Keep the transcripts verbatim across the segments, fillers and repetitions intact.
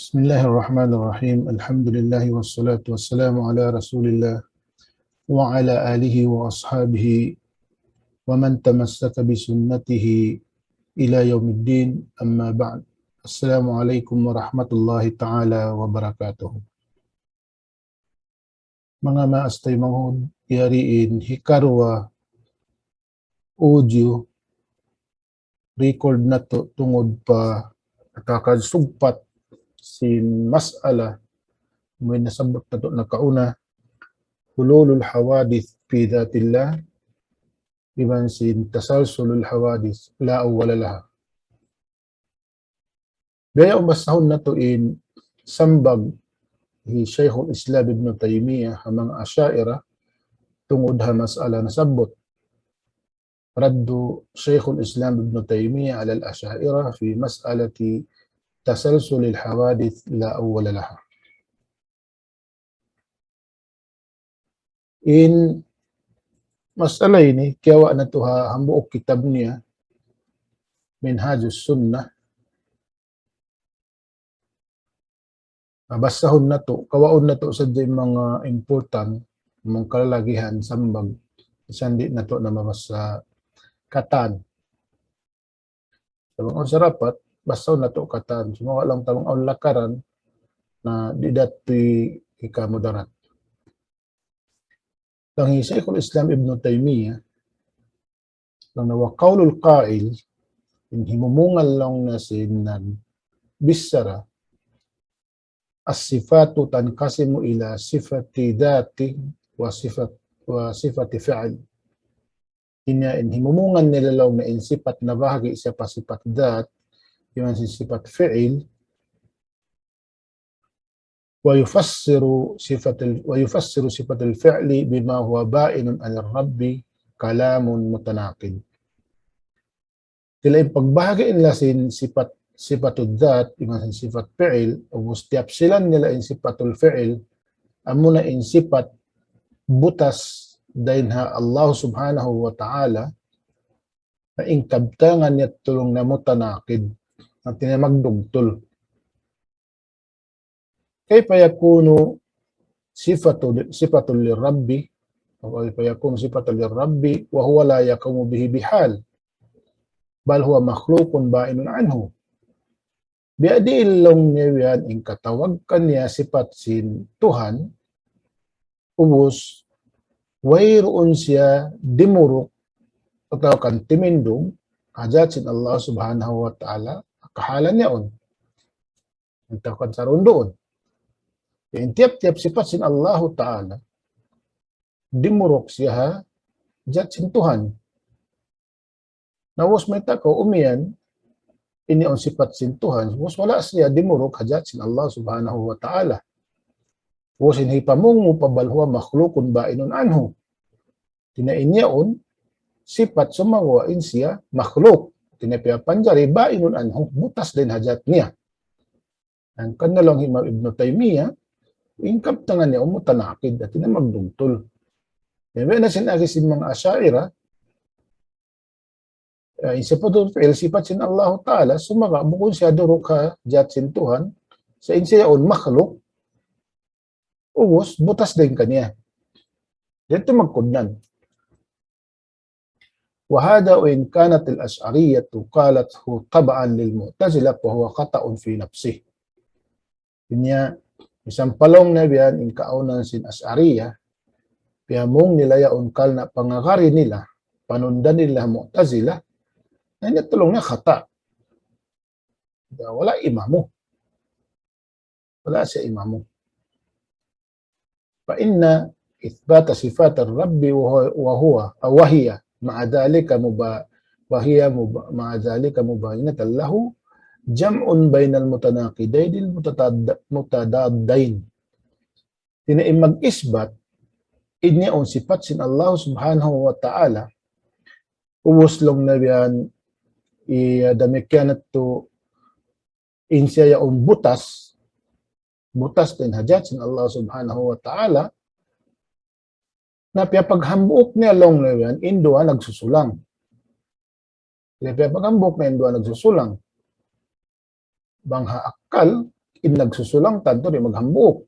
بسم الله الرحمن الرحيم. الحمد لله والصلاة والسلام على رسول الله وعلى آله وأصحابه ومن تمسك بسنته إلى يوم الدين. أما بعد. السلام عليكم ورحمة الله تعالى وبركاته. Manga maas taymanghud, yari in hikaruwa audio record natu' tungud pa atawa kan sugpat sin mas'ala amu in nasabbut natu' nakauna, hululul hawadith fi dhatillah, iban sin tasalsulul hawadith la awwala laha. Biya' yan basahun natu' in sambag hi Shaykhul Islam Ibn Taymiyyah ha manga Asha'irah tungud ha mas'ala nasabbut. رد شيخ الإسلام ابن تيمية على الأشاعرة في مسألة تسلسل الحوادث لا أول لها. In mas'ala ini, kiyawa' natu' ha hambuuk kitab niya, Minhajus Sunnah. Basahun natu', kawaun natu' sadja in manga important, manga kalalagihan, sambag, misan di' natu' na mabasa katan. Sa' bang awn sarapat, basahun natu' katan. Sumagawa' laung ta bang awn lakaran, na di' da tuud hikamudarat. Laung hi Shaykhul Islam Ibn Taymiyyah, laung niya, وقول القائل, in himumungan laung niya sin nagbichara, الصفات تنقسم إلى صفة ذات وصفة، وصفة فعل. Ini in himumungan nila laung niya in sipat nabahagi' siya pa sipat dhat, iban sin sipat fi'il, ويفسر صفة ال-، ويفسر صفة الفعل بما هو بائن عن الرب كلام متناقض. Sila in pagbahagi' nila sin sipat, sipatud dhat, iban sin sipat fi'il, ubus tiyapsilan nila in sipatul fi'il, amuna in sipat butas dayn ha Allah Subhanahu wa Ta'ala, na in kabtangan niya laung niya mutanaqid, na tinamagdugtul. كيف يكون صفة، صفة للرب، أو كيف يكون صفة للرب وهو لا يقوم به بحال، بل هو مخلوق بائن عنه. Biya' diin laung niya yan in katawag kaniya sipat sin Tuhan, ubus, wayruun siya dimuruk atawa kan timindug ha dhat sin Allah Subhanahu wa Ta'ala, kahalan niya yaun. Atawa kan sarunduun. In tiyap-tiyap sipat sin Allahu Ta'ala, dimuruk siya ha dhat sin Tuhan. Na ubus mayta' kaw umiyan, ini in sipat sin Tuhan, ubus wala' siya dimuruk ha dhat sin Allah Subhanahu wa Ta'ala. Ubus in hipamungu pa بل هو مخلوق بائن عنه. Hāti niya in yaun, sipat sumagawa' in siya makhluk. Hāti niya piyapanjari بائن عنه, butas dayn ha dhat niya. Hangkan na laung hi Imam Ibn Taymiyyah, in kabtangan niya mutanaqid, hāti niya magdugtul. Yan, biya' na sin agi sin manga Asha'irah, eh, in sipatul fi'il, sipat sin Allahu Ta'ala, sumagawa' bukun siya duruk ha dhat sin Tuhan, sa' in siya yaun makhluk, ubus, butas dayn kaniya. Di' tuud magkugdan. وهذا وإن كانت الأشعرية قالته تبعا للمعتزلة فهو خطأ في نفسه. Hāti niya, misan pa laung niya biya' yan in kaawnan sin Ash'ariyah, piyamung nila yaun karna' pangagad nila, panundan nila Mu'tazilah, na ini laung niya khata'. Wala' imamu. Wala' siya imamu. فإن إثبات صفات الرب وهو، وهو، وهي مع ذلك مبا-، وهي مب-، مع ذلك مباينة له جمع بين المتناقضين المتضاد-، متضادين. Hāti niya in mag-isbat, in yaun sipat sin Allah Subhanahu wa Ta'ala, ubus laung niya biya' yan, iya damikkiyan tuud, in siya yaun butas, butas dayn ha dhat sin Allah Subhanahu wa Ta'ala, na piyaghambuuk niya laung niya yan, in duwa nagsusulang. Na piyaghambuuk niya in duwa nagsusulang. Bang ha akal, in nagsusulang tantu di' maghambuuk.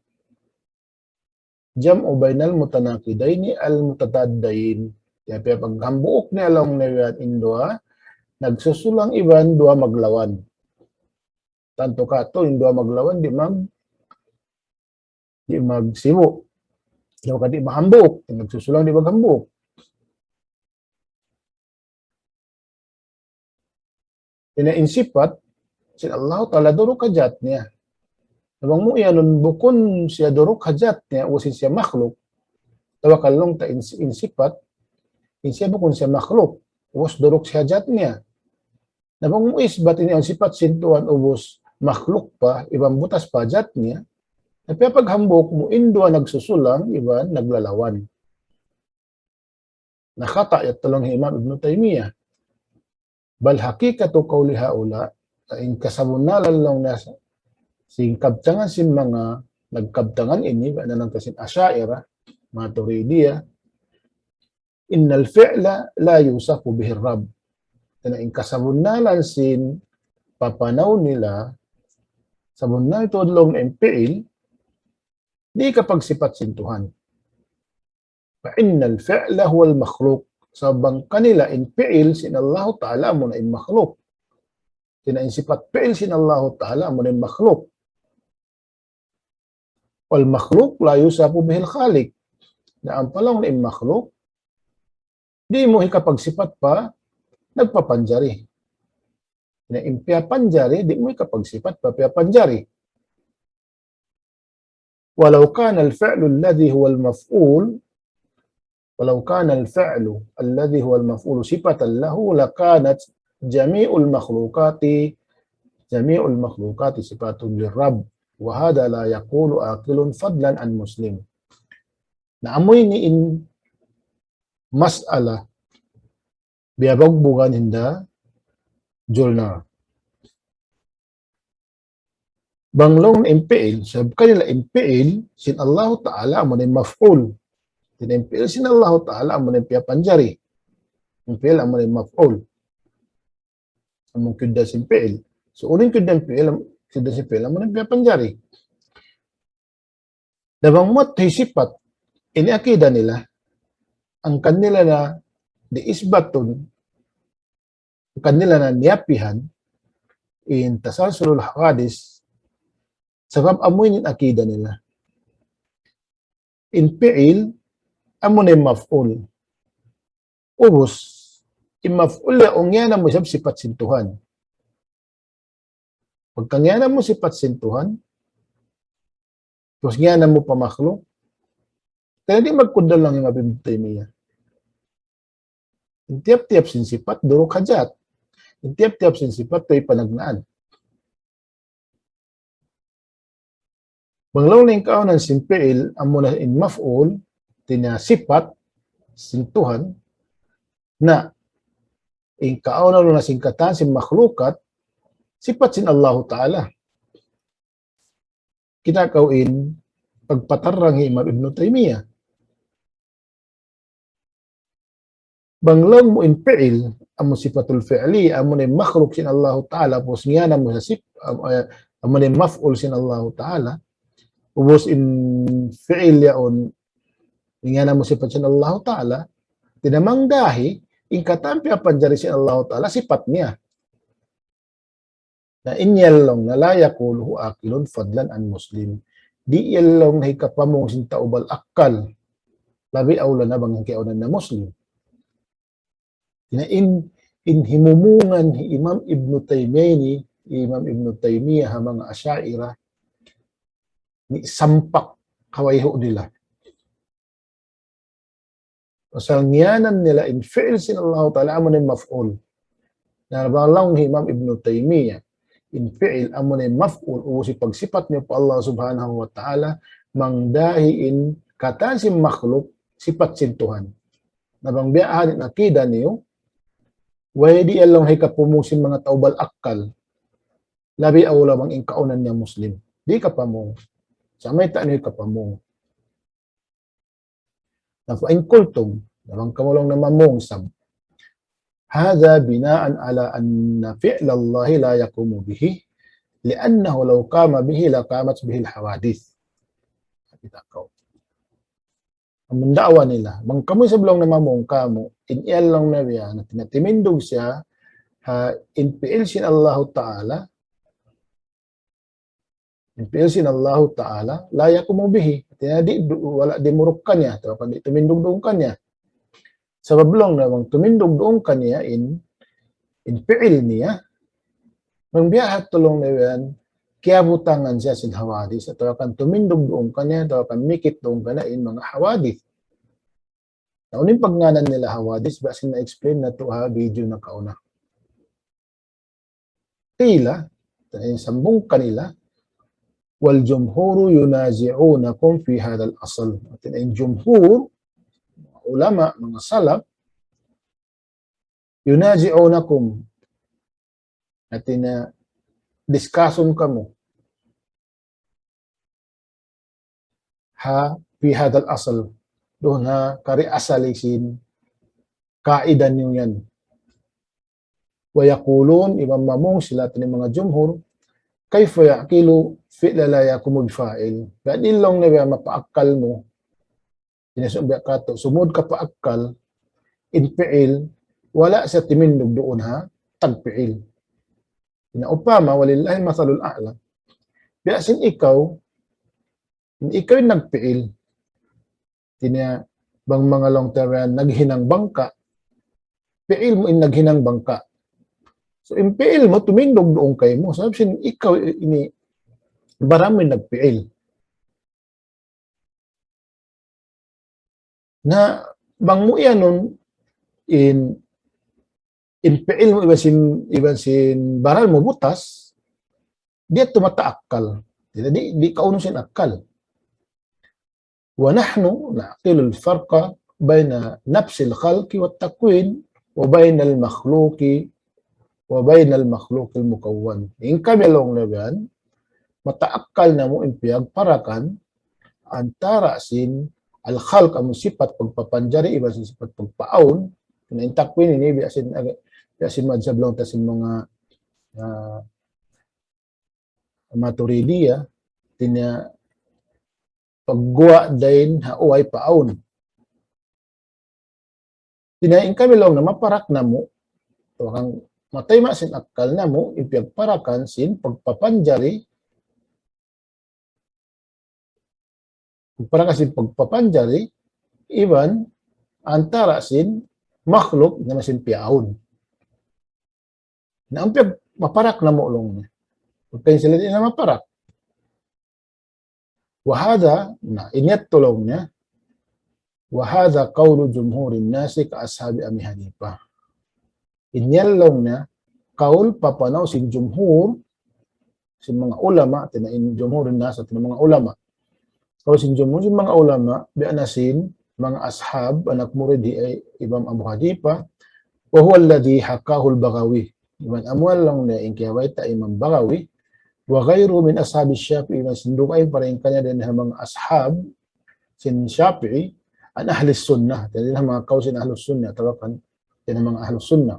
Jam'u bainal mutanaqidaini al mutadaddain. Ya, paghambuuk niya laung niya in duwa nagsusulang iban duwa maglawan. Tantu katu' in duwa maglawan di' mag-, di' magsibu'. Di' ka di' mahambuuk, in nagsusulang di' maghambuuk. Ina in sipat, sin Allah Ta'ala duruk ha jat niya. Na bang mu iyanun bukun siya duruk ha jat niya, ubus in siya makhluk. Tawakal laung ta in, in sipat, in siya bukun siya makhluk, ubus duruk siya ha jat niya. Na bang mu isbat ini in sipat sin Tuhan ubus makhluk pa, iban butas pa jat niya, na paghambuuk mu in duwa nagsusulang, iban naglalawan. Na khata' yadtu laung hi Imam Ibn Taymiyyah. Bal haqiqatu qawli haula, in kasabunnalan laung niya sin kabtangan sin manga nagkabtangan ini, biya' na laung ta sin Asha'irah, Maturidiyyah, innal fi'la la yusafu bihi Rabb. Na in kasabunnalan sin papanaw nila, sabunnal tuud laung in fi'il, di' kapagsipat sin Tuhan. Fa innal fi'la huwal makhluq. Sabab kanila in fi'il sin Allahu Ta'ala amuna in makhluk. Tina in sipat fi'il sin Allahu Ta'ala amuna in makhluk. Wal makhluq la yusafu bihil khaliq. Na ampa laung in makhluk, di' mu hikapagsipat pa nagpapanjari. Na in piyapanjari, di' mu hikapagsipat pa piyapanjari. ولو كان الفعل الذي هو المفعول، ولو كان الفعل الذي هو المفعول صفة له لكانت جميع المخلوقات، جميع المخلوقات صفات للرب، وهذا لا يقوله عاقل فضلا عن مسلم. Na amu ini in mas'ala biyabagbugan hinda julnar. Bang laung in fi'il, sabab kanila in fi'il, sin Allahu Ta'ala amuna in maf'ul. Tina in fi'il sin Allahu Ta'ala amuna in piyapanjari. In fi'il amuna in maf'ul. Amu in kiyugdan sin fi'il. So, unu in kiyugdan fi'il, kiyugdan sin fi'il amuna in piyapanjari. Na bang mu tuud sipat, ini akida nila, hangkan nila na di' isbatun, hangkan nila na niyapihan, in tasalsulul hawadis, sabab amu ini in akida nila. In fi'il, amuna in maf'ul. Ubus, in maf'ul yaun ngiyanan mu isab sipat sin Tuhan. Pagka ngiyanan mu sipat sin Tuhan, ubus ngiyanan mu pa makhluk, kaya di' magkugdan laung hi Imam Ibn Taymiyyah. In tiyap-tiyap sin sipat, duruk ha jat. In tiyap-tiyap sin sipat, tuud panagnaan. Bang laung in kaawnan sin fi'il, amuna in maf'ul, tina sipat, sin Tuhan, na, in kaawnan na sin katan, sin makhlukat, sipat sin Allahu Ta'ala. Kita' kaw in pagpatarrang hi Imam Ibn Taymiyyah. Bang laung mu in fi'il, amu sifatul fi'li, amu in makhluk sin Allahu Ta'ala, ubus ngiyanan mu sa sip-, am-, eh, amu in maf'ul sin Allahu Ta'ala, ubus in fi'il yaun, ngiyanan mu sipat sin Allahu Ta'ala, di' na mangdahi, in katan piyapanjari sin Allahu Ta'ala, sipat niya. Na in yan laung na la yaquluhu aqilun fadlan an muslim. Di' yan laung na hikapamung sin tau bal akkal. Labi awla na bang in kiyaawnan na Muslim. Na in, in himumungan hi Imam Ibn Taymiyyah ini, Imam Ibn Taymiyyah ha manga Asha'irah, ini sampak kawayhu nila. Pasal ngiyanan nila in fi'il sin Allahu Ta'ala amuna in maf'ul. Na bang laung hi Imam Ibn Taymiyyah, in fi'il amuna in maf'ul, ubus in pagsipat niyu pa Allah Subhanahu wa Ta'ala, mangdahi in katan sin makhluk, sipat sin Tuhan. Na bang biya' ha yan in akida niyu, way di' yan laung hikapamung sin manga tau bal akkal. Labi awla bang in kaawnan niya Muslim. Di' kapamung. Sa' mayta' niyu hikapamung. Na فإن قلتم, na bang kamu laung na mamung isab. هذا بناء على أن فعل الله لا يقوم به لأنه لو قام به لقامت به الحوادث. Kita' kaw. Amun da'wa nila, bang kamu isab laung niya mamung kamu, in yan laung niya biya' na, tina-, timindug siya, ha, in pi'il sin Allahu Ta'ala, in pi'il sin Allahu Ta'ala, لا يقوم به. Tina di', du-, wala' dimuruk kaniya, atawa kan di' tumindug duun kaniya. Sabab laung niya bang tumindug duun kaniya in, in pi'il niya, bang biya' ha yan laung niya yan, kiyabutangan siya sin hawadith, atawa kan tumindug duun kaniya, atawa kan mikit duun kaniya in manga hawadith. Na unu in pagngānan nila hawadith, biya' sin na-explain natu' ha video nakauna. Qila, in sambung kanila, والجمهور ينازعونكم في هذا الأصل. Hāti niya in jumhur, ulama, manga salaf, ينازعونكم. Hāti niya, discussion kamu. Ha, في هذا الأصل. Duun ha kari asal sin kaidah niyu yan. ويقولون, iban mamung sila hāti niya manga jumhur, كيف يعقل فعل لا يقوم بفاعل. Di' laung niya biya' mapaakkal mu. Ini sumbiya' katu', sumud ka pa akkal, in pi'il, wala' siya timindug duun ha tagpi'il. Na upama, ولله المثل الأعلى. Biya' sin ikaw, in ikaw in nagpi'il. Hāti niya, bang manga laung ta yan, naghinang bangka'. Pi'il mu in naghinang bangka'. So, in pi'il mu, tumindug duun kaymu. Sabab sin ikaw ini, baran mu in nagpi'il. Na bang mu iyanun in, in pi'il mu iban sin, iban sin baran mu butas, di' tuud mataakkal. Jadi, di' kaunu sin akkal. ونحن نعقل الفرق بين نفس الخلق والتكوين وبين المخلوق وبين المخلوق المكون. In kami laung niya yan, mataakkal namu' in piyagparakan antara sin al-khalq amu sipat pagpapanjari iban sin sipat pagpaawn, na in takwin ini biya' sin, biya' sin madhab laung ta sin manga, ah, Maturidiya, hāti niya pagguwa' dayn ha uway paawn. Hāti niya in kami laung niya maparak namu', atawa kan matayma' sin akkal namu', in piyagparakan sin pagpapanjari, pagparakan sin pagpapanjari, iban antara sin makhluk iban sin piyaawn. Na amu in piyag-, maparak namu' laung niya. Pagkahi sila di' na maparak. وهذا, na, in yadtu laung niya, وهذا قول جمهور الناس كأصحاب أبي حنيفة. In yan laung niya, kaul papanaw sin jumhur, sin manga ulama, hāti niya in jumhur in nas, hāti niya manga ulama. Kaul sin jumhur, sin manga ulama, biya' na sin manga ashab, anak murid hi Imam Abu Hanifa, وهو الذي حكاه البغوي. Iban amu laung niya in kiyabayta' Imam Baghawi, وغيره من أصحاب الشافعي, iban sin dugaing pa dayn kaniya dayn ha manga ashab sin Shafi'i, عن أهل السنة, dayn ha manga kaul sin ahlus sunnah, atawa kan dayn ha manga ahlus sunnah.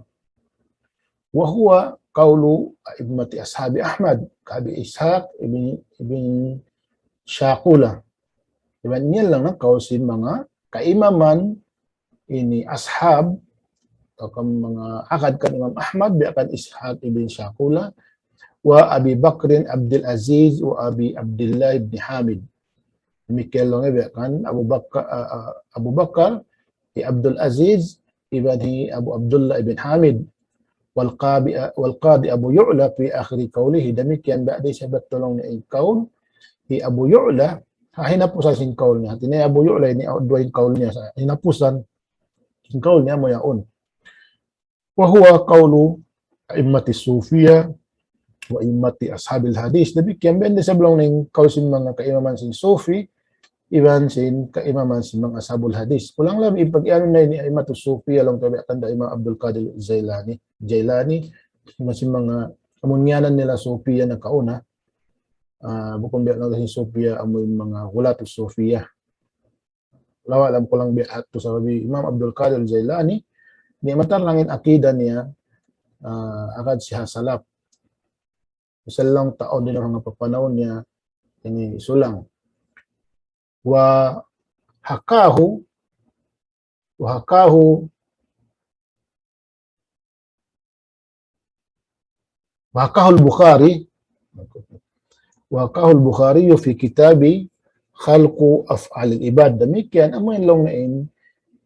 وهو قول أئمة أصحاب أحمد كأبي إسحاق ابن، ابن شاقلة. Iban yan laung niya kaul sin manga kaimaman ini ashab, atawa kan manga agad kan Imam Ahmad, biya' kan Ishaq ibn Shaqula, وأبي بكر عبد العزيز وأبي عبد الله بن حامد. Damikkiyan laung niya biya' kan Abu Bakar, ah, ah, Abu Bakar, hi Abdul Aziz, iban hi Abu Abdullah ibn Hamid. والقاضي، والقاضي أبو يعلى في آخر قوله. Damikkiyan biya' da isab laung niya in kaul hi Abu Ya'la, ha hinapusan sin kaul niya. Hāti niya Abu Ya'la ini, ah, duwa in kaul niya sa hinapusan sin kaul niya amu yaun. وهو قول أئمة الصوفية وأئمة أصحاب الحديث. Damikkiyan biya' da isab laung niya in kaul sin manga kaimaman sin Sufi, iban sin kaimaman sin manga ashabul hadith. Kulang labi in pag-iyanun na ini a'immatus sufiyyah laung ta biya' kan da Imam Abdul Qadir Jailani, Jailani, iban sin manga, amun ngiyanan nila sufiyyah nakauna, ah, bukun biya' na sin sufiyyah, amun manga ghulatus sufiyyah. Allahu a'lam kulang biya' hādtu sabab hi Imam Abdul Qadir Jailani, niya matarang in akida niya, ah, agad siya ha salaf. Misan laung ta awn dayn ha manga papanaw niya ini sulang. Wa hakahu, wa hakahu, wa hakahu al-Bukhari, wa hakahu al-Bukhari fi kitabi Khalqu Af'alil Ibad. Damikkiyan amu in laung niya in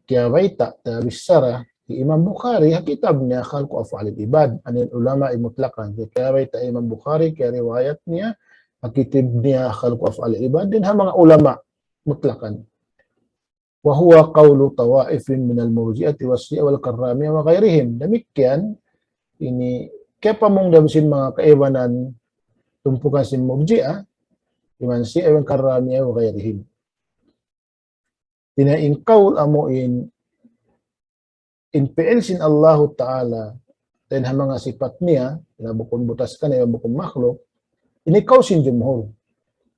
kiyabayta', kiyabichara hi Imam Bukhari ha kitab niya Khalqu Af'alil Ibad, anil ulama'i mutlaqan. Kiyabayta' hi Imam Bukhari, kiyariwayat niya ha kitab niya Khalqu Af'alil Ibad, dayn ha manga ulama mutlaqan. وهو قول طوائف من المرجئة والشيعة والكرامية وغيرهم. Damikkiyan, ini kiyapamung da sin manga kaibanan tumpukan sin Murji'ah, iban Shia, iban Karramiyyah, wa ghayrihim. Hātina in qawl amu in, in fi'il sin Allahu Ta'ala, dayn ha manga sipat niya, na bukun butas kaniya, bukun makhluk, ini qawl sin jumhur.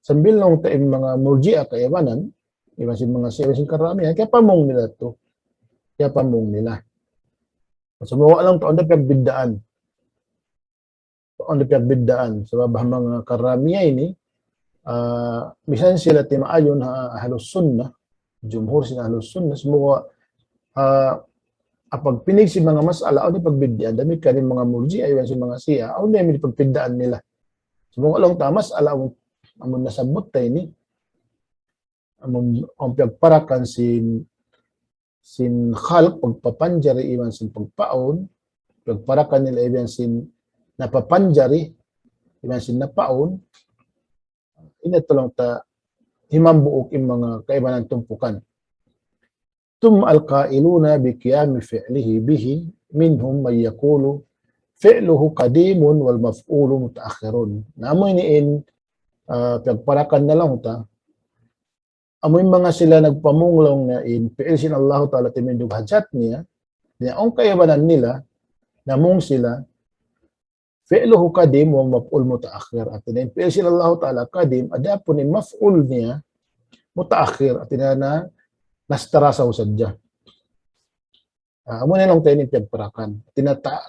Sambil laung ta in manga Murji'ah kaibanan, iban sin manga Shia, iban sin Karramiyyah, kiyapamung nila yadtu. Kiyapamung nila. Sumagawa' laung ta, awn da piyagbiddaan. Awn da piyagbiddaan. Sabab ha manga Karramiyyah ini, ah, misan sila timaayun ha Ahlus Sunnah, jumhur sin Ahlus Sunnah, sumagawa', ah, ha pagpinig sin manga mas'ala, awn da piyagbiddaan. Damikkiyan in manga Murji'ah, iban sin manga Shia, awn da in piyagbiddaan nila. Sumagawa' laung ta mas'ala amun, amun nasabbut ta ini, amun, amun piyagparakan sin, sin khalq, pagpapanjari iban sin pagpaawn, piyagparakan nila iban sin napapanjari iban sin napaawn, ini laung ta himambuuk in manga kaibanan tumpukan. ثم القائلون بقيام فعله به منهم من يقول فعله قديم والمفعول متأخر. Na amu ini in, ah, piyagparakan na laung ta, amu in manga sila nagpamung laung niya in fi'il sin Allahu Ta'ala timindug ha jat niya, niya awn kaibanan nila, namung sila, فعله قديم والمفعول متأخر. Hātina in fi'il sin Allahu Ta'ala qadim, adapun in maf'ul niya mutaakhir, hātina na nastarasaw sadja. Ah, amu na laung ta ini piyagparakan. Hātina ta,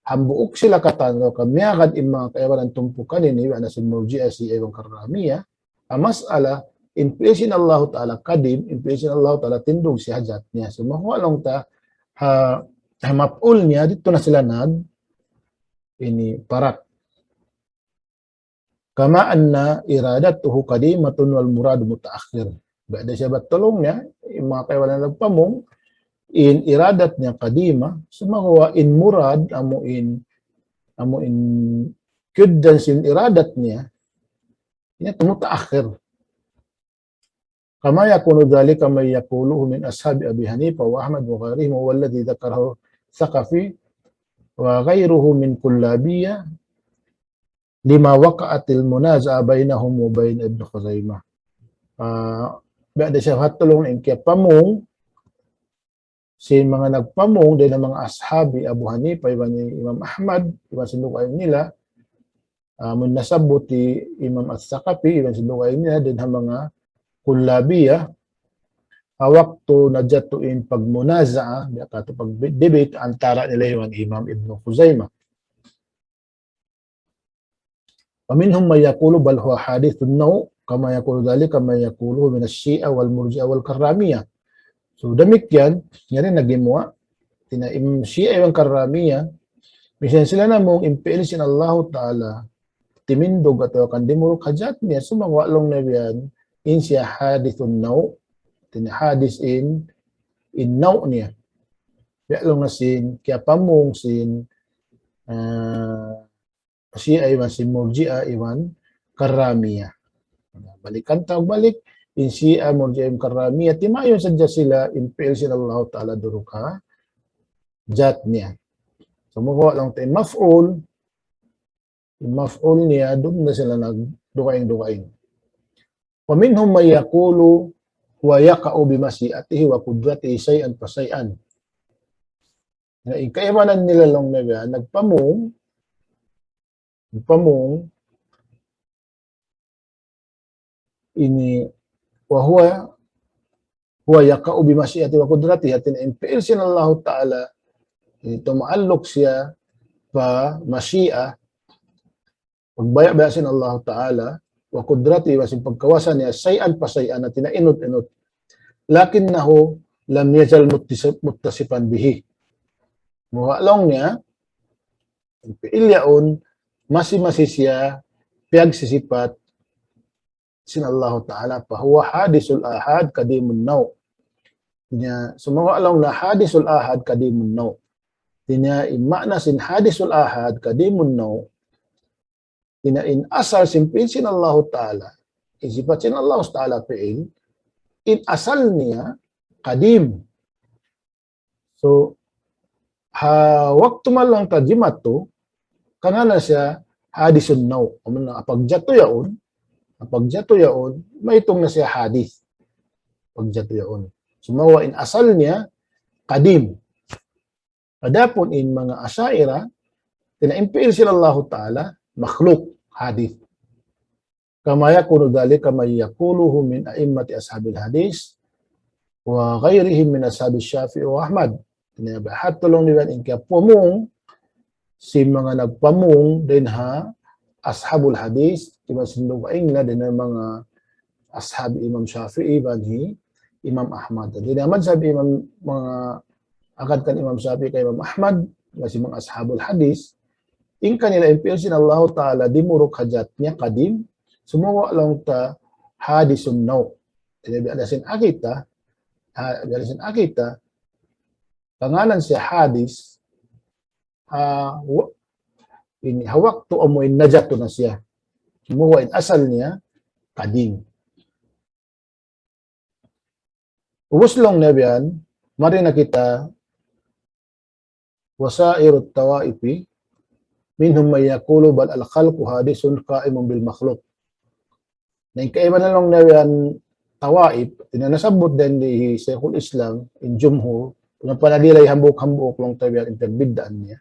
hambuuk sila katan, kamiyakan in manga kaibanan tumpukan ini, iban sin Murji'ah, Shia, iban Karramiyyah, ha mas'ala, in fi'il sin Allahu Ta'ala qadim, in fi'il sin Allahu Ta'ala tindug siya ha jat niya. Sumagawa' laung ta, ha, ha maf'ul niya, didtu na sila nag, ini parak. كما أن إرادته قديمة والمراد متأخر. Biya' da isab bat laung niya, in manga kaibanan nagpamung, in iradat niya qadima, sumagawa' in murad, amu in, amu in kiyugdan sin iradat niya, ini mutaakhir. كما يقول ذلك من يقوله من أصحاب أبي حنيفة وأحمد وغيرهم، وهو الذي ذكره الثقفي وغيره من الكلابية لما وقعت المنازعة بينهم وبين ابن خزيمة. Ah, biya' da isab bat laung in kiyapamung sin manga nagpamung dayn ha manga ashabi Abu Hanifa, iban Imam Ahmad, iban sin dugaing nila, ah, amun nasabbut hi Imam As-Saqafi, iban sin dugaing nila, dayn ha manga Kullabiyyah, ha waktu najatu in pagmunaza'a, biya' katu' pag-debate antara nila iban Imam Ibn Khuzaimah. ومنهم من يقول بل هو حادث النوع كما يقول ذلك من يقوله من الشيعة والمرجئة والكرامية. So, damikkiyan, yari na gimuwa', hātina in Shia iban Karramiyyah, misan sila namung in fi'il sin Allahu Ta'ala, timindug atawa kan dimuruk ha jat niya, sumagawa' laung niya biya' yan, in siya hadithun naw', hātina hadith in, in naw' niya. Biya' laung niya sin, kiyapamung sin, ah, Shia iban sin Murji'ah iban Karramiyyah. Balikan ta balik, in Shia, Murji'ah iban Karramiyyah, timaayun sadja sila in fi'il sin Allahu Ta'ala duruk ha jat niya. Sumagawa' laung ta in maf'ul, in maf'ul niya, duun na sila nagdugaing-dugaing. ومنهم من يقول هو يقع بمشيئته وقدرته شيئا فشيئا. Na, in kaibanan nila laung niya, nagpamung, nagpamung, ini, وهو، هو يقع بمشيئته وقدرته, hātina in fi'il sin Allahu Ta'ala, ini tumualluk siya pa mashi'ah, Pagbaya'-baya' sin Allah Ta'ala, وقدرته, iban sin pagkawasa niya, شيئا فشيئا, na tinainut-inut. لكنه لم يزل متصف-, متصفا به. Mura laung niya, in fi'il yaun, masi-masi siya, piyagsisipat, sin Allah Ta'ala, فهو حادث الآحاد قديم النوع. Hatinya, sumagawa' laung niya حادث الآحاد قديم النوع. Hatinya, in maana sin حادث الآحاد قديم النوع, hatinya in asal sin fi'il sin Allah Ta'ala, in sipat sin Allah Ta'ala fi'il, in asal niya qadim. So, ha waktu malang ka jimatu, kangana siya حادث النوع. Amun na, ha pagjatu yaun, ha pagjatu yaun, maitung na siya hadith. Pagjatu yaun. Sumagawa' in asal niya, qadim. Adapun in manga Asha'ira, hatinya in fi'il sin Allah Ta'ala, makhluk, hadith. كما يكون ذلك من يقوله من أئمة أصحاب الحديث وغيرهم من أصحاب الشافعي وأحمد. Hatinya biya' ha yan laung niya in kiyapamung sin manga nagpamung dayn ha ashabul hadith, iban sin dugaing nila dayn ha manga ashab Imam Shafi'i iban hi Imam Ahmad. Hatinya madhab Imam, manga agad kan Imam Shafi'i kan Imam Ahmad, iban sin manga ashabul hadith, in kanila in fi'il sin Allah Ta'ala dimuruk ha jat niya qadim, sumagawa' laung ta hadithun naw'. Hatinya biya' da sin akita, ha, biya' da sin akita, kangana siya hadith, ha, wa-, ini, ha waktu amu in najatu na siya. Sumagawa' in asal niya, qadim. Ubus laung niya biya' yan, mari na kita وسائر الطوائف منهم من يقول بل الخلق حادث قائم بالمخلوق. Na in kaibanan laung niya yan tawaif, hatinya nasabbut dayn di hi Shaykhul Islam, in jumhur, na panadilay hambuuk-hambuuk laung ta biya' yan in pagbiddaan niya.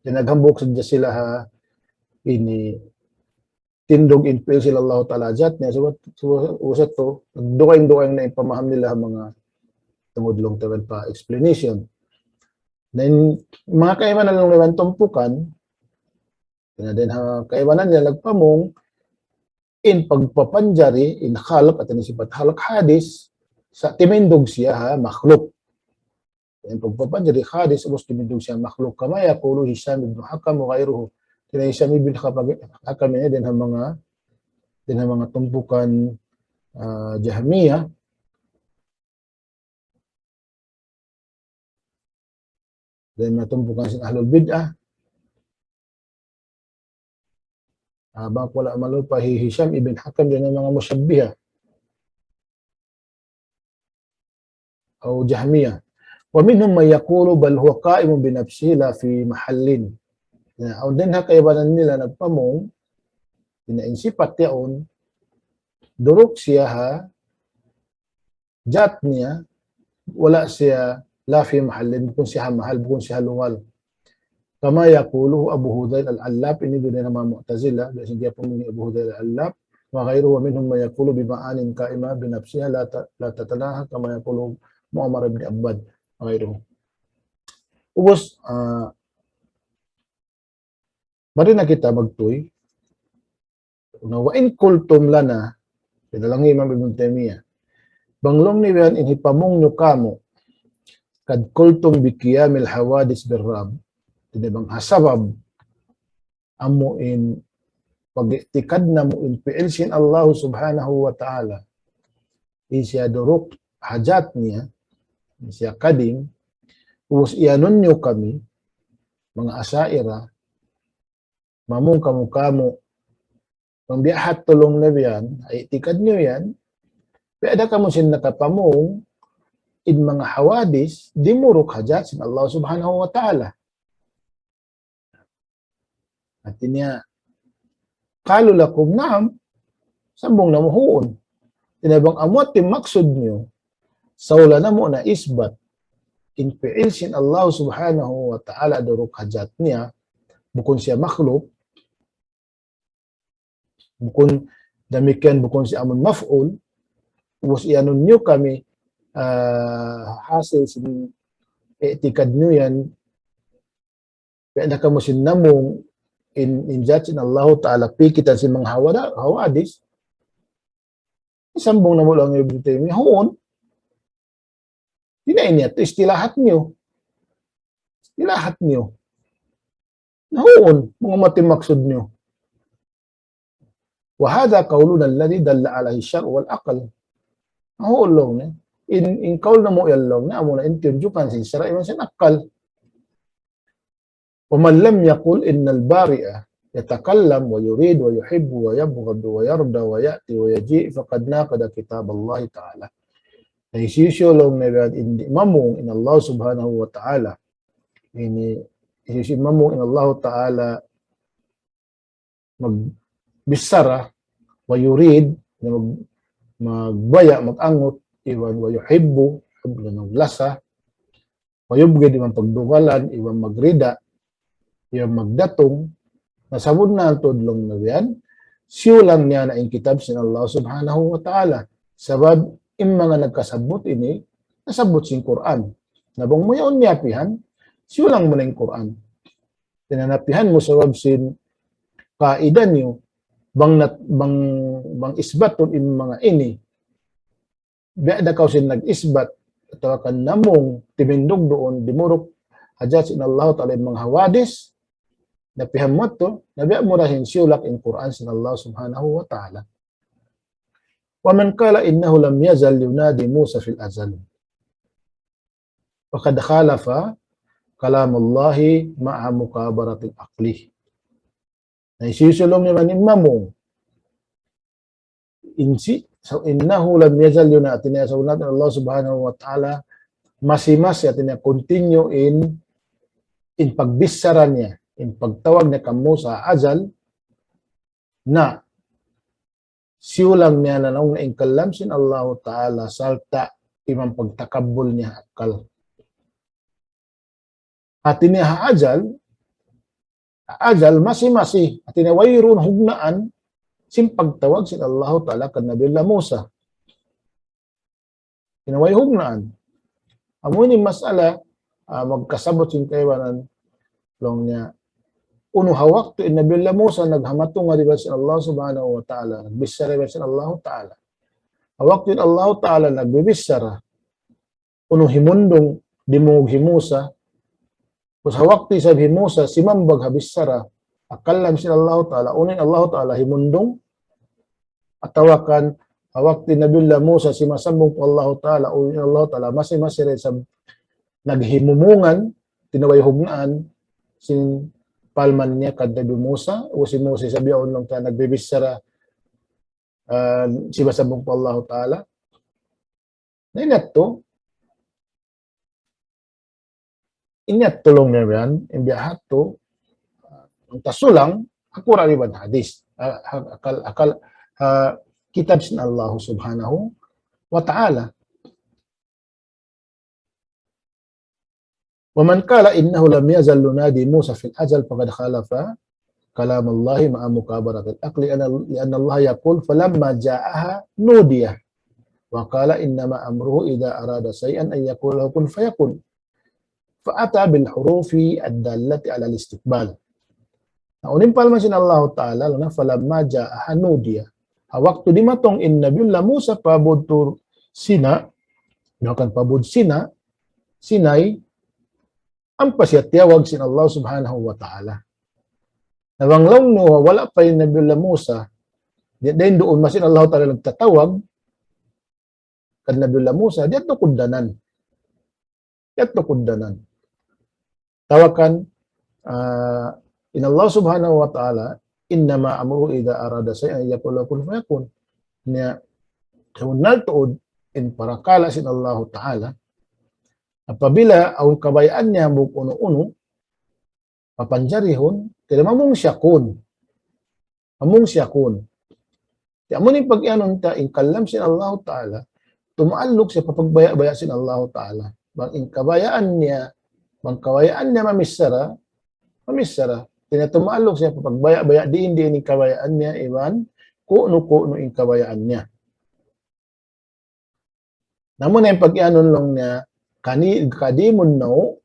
Hatinya naghambuuk sadja sila ha ini tindug in fi'il sin Allah Ta'ala jat niya, so, so, so, so, dugaing-dugaing na in pamaham nila ha manga tungud laung ta biya' yan pa explanation. Na in manga kaibanan laung niya yan tumpukan, na dayn ha kaibanan niya nagpamung, in pagpapanjari, in khalq, atawa in sipat khalq hadith, sa' timindug siya ha makhluk. In pagpapanjari hadith, ubus timindug siya ha makhluk. كما يقول هشام بن الحكم وغيره. Hāti niya Hisham ibn Hakam, Hakam ini dayn ha manga, dayn ha manga tumpukan, ah, Jahmiyah. Dayn ha tumpukan sin ahlul bid'ah. Ah, bang ku wala' malupa hi Hisham ibn Hakam dayn ha manga mushabbihah. Aw Jahmiyah. ومنهم من يقول بل هو قائم بنفسه لا في محل. Na, awn dayn ha kaibanan nila nagpamung, hāti niya in sipat yaun, duruk siya ha jat niya, wala' siya لا في محل, bukun siya ha mahal, bukun siya ha lugal. كما يقوله أبو هذيل العلاف, ini dayn ha manga Mu'tazilah, biya' sin kiyapamung hi Abu Hudhayl al-Allaf, وغيره ومنهم من يقول بمعان قائمة بنفسها لا ت-، لا تتناهى كما يقول معمر بن عباد وغيره. Ubus, ah, mari na kita magtuy. Na, وإن قلتم لنا, hāti laung hi Imam Ibn Taymiyyah, bang laung niya yan in hipamung niyu kāmu', قد قلتم بقيام الحوادث بالرب. Hāti niya bang ha sabab amu in pag-i'tikad namu' in fi'il sin Allah Subhanahu wa Ta'ala, in siya duruk ha jat niya, in siya qadim, ubus iyanun niyu kami, manga Asha'irah, mamung kamu kāmu', bang biya' ha yan laung niya yan, i'tikad niyu yan, biya' da kamu sin nakapamung, in manga hawadith, dimuruk ha jat sin Allah Subhanahu wa Ta'ala. Hāti niya, قالوا لكم نعم, sambung namu' huun. Hāti niya bang amu in maksud niyu, saula namu' na isbat in fi'il sin Allah Subhanahu wa Ta'ala duruk ha jat niya, bukun siya makhluk, bukun damikkiyan, bukun siya amun maf'ul, ubus iyanun niyu kami, ah, hasil sin i'tikad niyu yan, biya' da kamu sin namung in, in zat sin Allahu Ta'ala pikitan sin manga hawada-, hawadis, sambung namu' laung niya Ibn Taymiyyah, huun. Di' na ini yadtu istilahat niyu. Istilahat niyu. Na huun, manga mati maksud niyu. وهذا قولنا الذي دل عليه الشرع والعقل. Na huun laung niya. In, in kaul namu' yan laung niya, amuna in tiyunjukan sin sara' iban sin akal. ومن لم يقل إن البارئ يتكلم ويريد ويحب ويبغض ويرضى ويأتي ويجيء فقد ناقض كتاب الله تعالى. Na hisiyu-siyu laung niya biya' di' mamung in Allah Subhanahu wa Ta'ala. Ini, hisiyu-siyu mamung in Allah Ta'ala magbichara, ويريد, na mag-, magbaya', mag-angut, iban ويحب, hub na maglasa, ويبغض, iban pagdugalan, iban magrida, iban magdatung, na sabunnal tuud laung niya yan, siyulang niya na in kitab sin Allah Subhanahu wa Ta'ala. Sabab, in manga nagkasabbut ini, nasabbut sin Qur'an. Na bang mu yaun niyapihan, siyulang mu na in Qur'an. Di' na napihan mu sabab sin kaidah niyu, bang nat-, bang, bang isbatun in manga ini, biya' da kaw sin nag-isbat, atawa kan namung timindug duun, dimuruk ha zat sin Allah Ta'ala in manga hawadis, napihan mu yadtu, na biya' mu da sin siyulak in Qur'an sin Allah Subhanahu wa Ta'ala. ومن قال إنه لم يزل ينادي موسى في الأزل فقد خالف كلام الله مع مكابرة العقل. Na hisiyu-siyu laung niya in mamung. In si, so, إنه لم يزل ينادي, hati niya sabunnal Allah Subhanahu wa Ta'ala masi-masi, hati niya continue in, in pagbichara niya, in pagtawag niya kan Musa ha azal, na siyulang niya na laung niya in kalam sin Allahu Ta'ala sarta' iban pagtakabbul niya akal. Hati niya ha azal, ha azal masi-masi, hati niya wayruun hugnaan sin pagtawag sin Allahu Ta'ala kan Nabiullah Musa. Di' na way hugnaan. Amu ini mas'ala, ah, magkasabbut sin kaibanan, laung niya, unu ha waktu in Nabiullah Musa naghamatunga iban sin Allah Subhanahu wa Ta'ala, nagbichara iban sin Allahu Ta'ala. Ha waktu in Allahu Ta'ala nagbibichara, unu himundung, dimungug hi Musa. Pus ha waktu isab hi Musa simambag ha bichara, ha kalam sin Allahu Ta'ala, unu in Allahu Ta'ala himundung, atawa kan ha waktu Nabiullah Musa simasambung pa Allahu Ta'ala, unu in Allahu Ta'ala, masi-masi da isab naghimumungan, di' na way hugnaan, sin parman niya kan Nabi Musa, ubus hi Musa isab yaun laung ta nagbibichara, ah, simasambung pa Allahu Ta'ala. Na in yadtu, in yadtu laung niya yan, in biya' ha yadtu, ah, in tasulang, ha Qur'an iban hadith, ah, ha, ha kal-, ha kal-, ha kitab sin Allah Subhanahu wa Ta'ala. ومن قال إنه لم يزل ينادي موسى في الأزل فقد خالف كلام الله مع مكابرة العقل، لأن، لأن الله يقول: فلما جاءها نودي، وقال: إنما أمره إذا أراد شيئا أن يقول له كن فيكون، فأتى بالحروف الدالة على الاستقبال. Na, unu in parman sin Allahu Ta'ala, laung niya, فلما جاءها نودي. Ha waktu dimatung in Nabiullah Musa pa Bud Tur Sina, atawa kan pa Bud Sina, Sinai, ampa siya tiyawag sin Allah Subhanahu wa Ta'ala. Na bang laung niyu, wala' pa in Nabiullah Musa, di', di' duun masi in Allahu Ta'ala nagtatawag kan Nabiullah Musa, di' yadtu kugdanan. Di' yadtu kugdanan. Atawa kan, ah, in Allah Subhanahu wa Ta'ala, إنما أمره إذا أراد شيئا أن يقول له كن فيكون. Niya, sabunnal tuud in parakala' sin Allahu Ta'ala, apabila awn kabayaan niya hambuuk unu-unu, papanjarihun, kaya mamung siya kun. Mamung siya kun. Di' amu in pag-iyanun ta in kalam sin Allahu Ta'ala, tumaalluk siya pa pagbaya'-baya' sin Allahu Ta'ala. Bang in kabayaan niya, bang kabayaan niya mamichara, mamichara. Di' na tumaalluk siya pa pagbaya'-baya', diin-diin in kabayaan niya, iban ku'nu-ku'nu in kabayaan niya. Na amu na in pag-iyanun laung niya, kani-, قديم النوع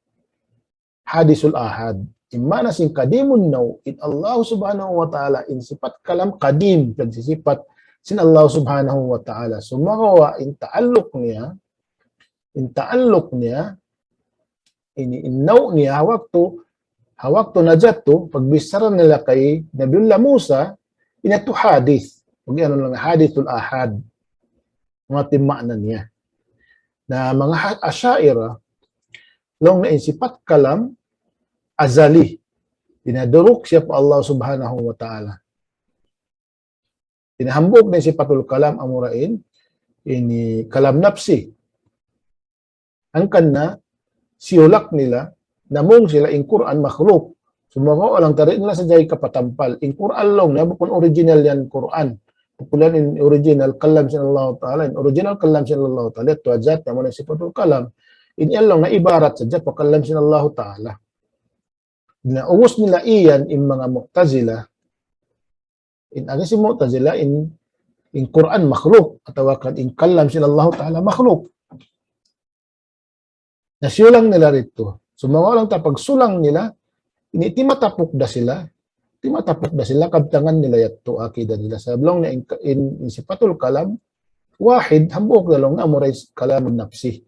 حادث الآحاد. In maana sin qadimun naw', in Allah subhanahu wa ta'ala, in sipat kalam qadim, piyagsipat sin Allah subhanahu wa ta'ala. Sumagawa' in ta'alluq niya, in ta'alluq niya, ini in naw' niya, ha waktu, ha waktu najatu, pagbichara nila kay Nabiullah Musa, ini yadtu hadith. Pag-iyanun laung hadithul ahad. Manga tima'na niya. Na manga ha-, Asha'ira, laung niya in sipat kalam azali. Dinaduruk siya pa Allah subhanahu wa ta'ala. Hangkan hambuuk na in sipatul kalam amura in, ini kalam nafsi. Hangkan na siyulak nila, namung sila in Qur'an makhluk. Sumagawa' laung ta di' nila sadja hikapatampal. In Qur'an laung niya bukun original yan Qur'an. Bukun yan in original kalam sin Allah Ta'ala. In original kalam sin Allah Ta'ala, yadtu ha jat, amuna in sipatul kalam. In yan laung niya ibarat sadja pa kalam sin Allah Ta'ala. Na ubus nila iyan in manga Mu'tazila. In agi sin Mu'tazila in, in Qur'an makhluk, atawa kan in kalam sin Allah Ta'ala makhluk. Na siyulang nila didtu. Sumagawa' laung ta pagsulang nila, ini timatapuk da sila, timatapuk da sila, kabtangan nila yadtu akidah nila. Sabab laung niya in, in, in sipatul kalam, wahid, hambuuk da laung niya amura in kalamun nafsi.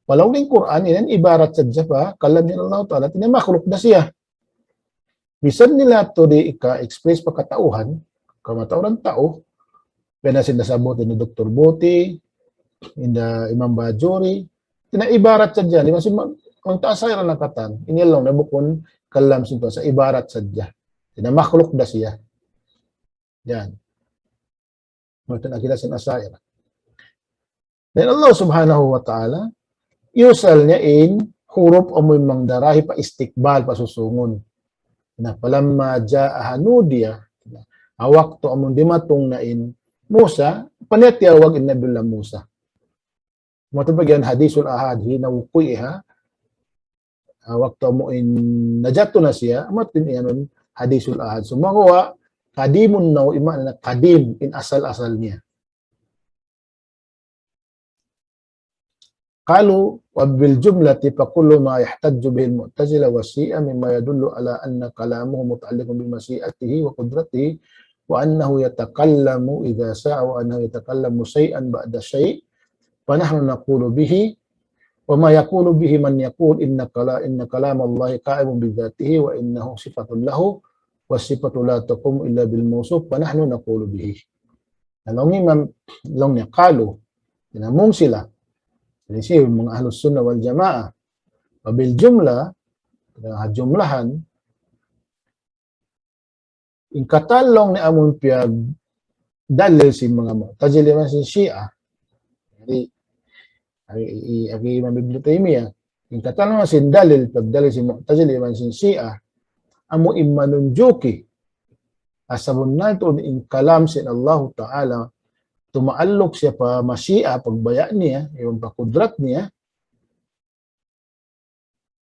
Walaw in Qur'an, ini ibarat sadja pa kalam sin Allah Ta'ala, hati niya makhluk da siya. Misan nila yadtu di' ika-express pa katauhan, kamatauran tau, biya' na sin nasabbut hinda Doktor Buti, hinda Imam Bajuri, hati niya ibarat sadja, di' masi ma-, laung ta Asha'ira na katan, ini laung niya bukun kalam sin Tuhan, sa' ibarat sadja. Hati niya makhluk da siya. Yan. Mataud in akidah sin Asha'ira. Na in Allah subhanahu wa ta'ala, iyusal niya in huruf amu in mangdarahi pa istiqbal, pa susungun. Na, فلما جاءها نودي, na, ha waktu amu in dimatung na in Musa, paniya tiyawag in Nabiullah Musa. Mataud bagian hadithul ahad, hina wuku'iha, ah, waktu amu in najatu na siya, amu in iyanun hadithul ahad. Sumagawa', qadimun naw', in maana qadim, in asal-asal niya. قالوا وبالجملة فكل ما يحتج به المعتزلة والشيعة مما يدل على أن كلامه متعلق بمشيئته وقدرته وأنه يتكلم إذا شاء وأنه يتكلم شيئا بعد شيء فنحن نقول به وما يقول به من يقول إن كلا-، إن كلام الله قائم بذاته وإنه صفة له والصفة لا تقوم إلا بالموصوف فنحن نقول به. Na laung imam, laung niya قالوا, tinamung sila. Ini sin manga Ahlus Sunnah wal Jamaah. وبالجملة, ha jumlahan, in katan laung niya amun piyagdalil sin manga Mu'tazila iban sin Shia. Jadi, agi, agi, agi Imam Ibn Taymiyyah, in katan laung sin dalil, piyagdalil sin Mu'tazila iban sin Shia, amu in manunjuki, sabunnal tuud in kalam sin Allahu Ta'ala, tumaalluk siya pa mashi'a, pagbaya' niya, iban pa kudrat niya,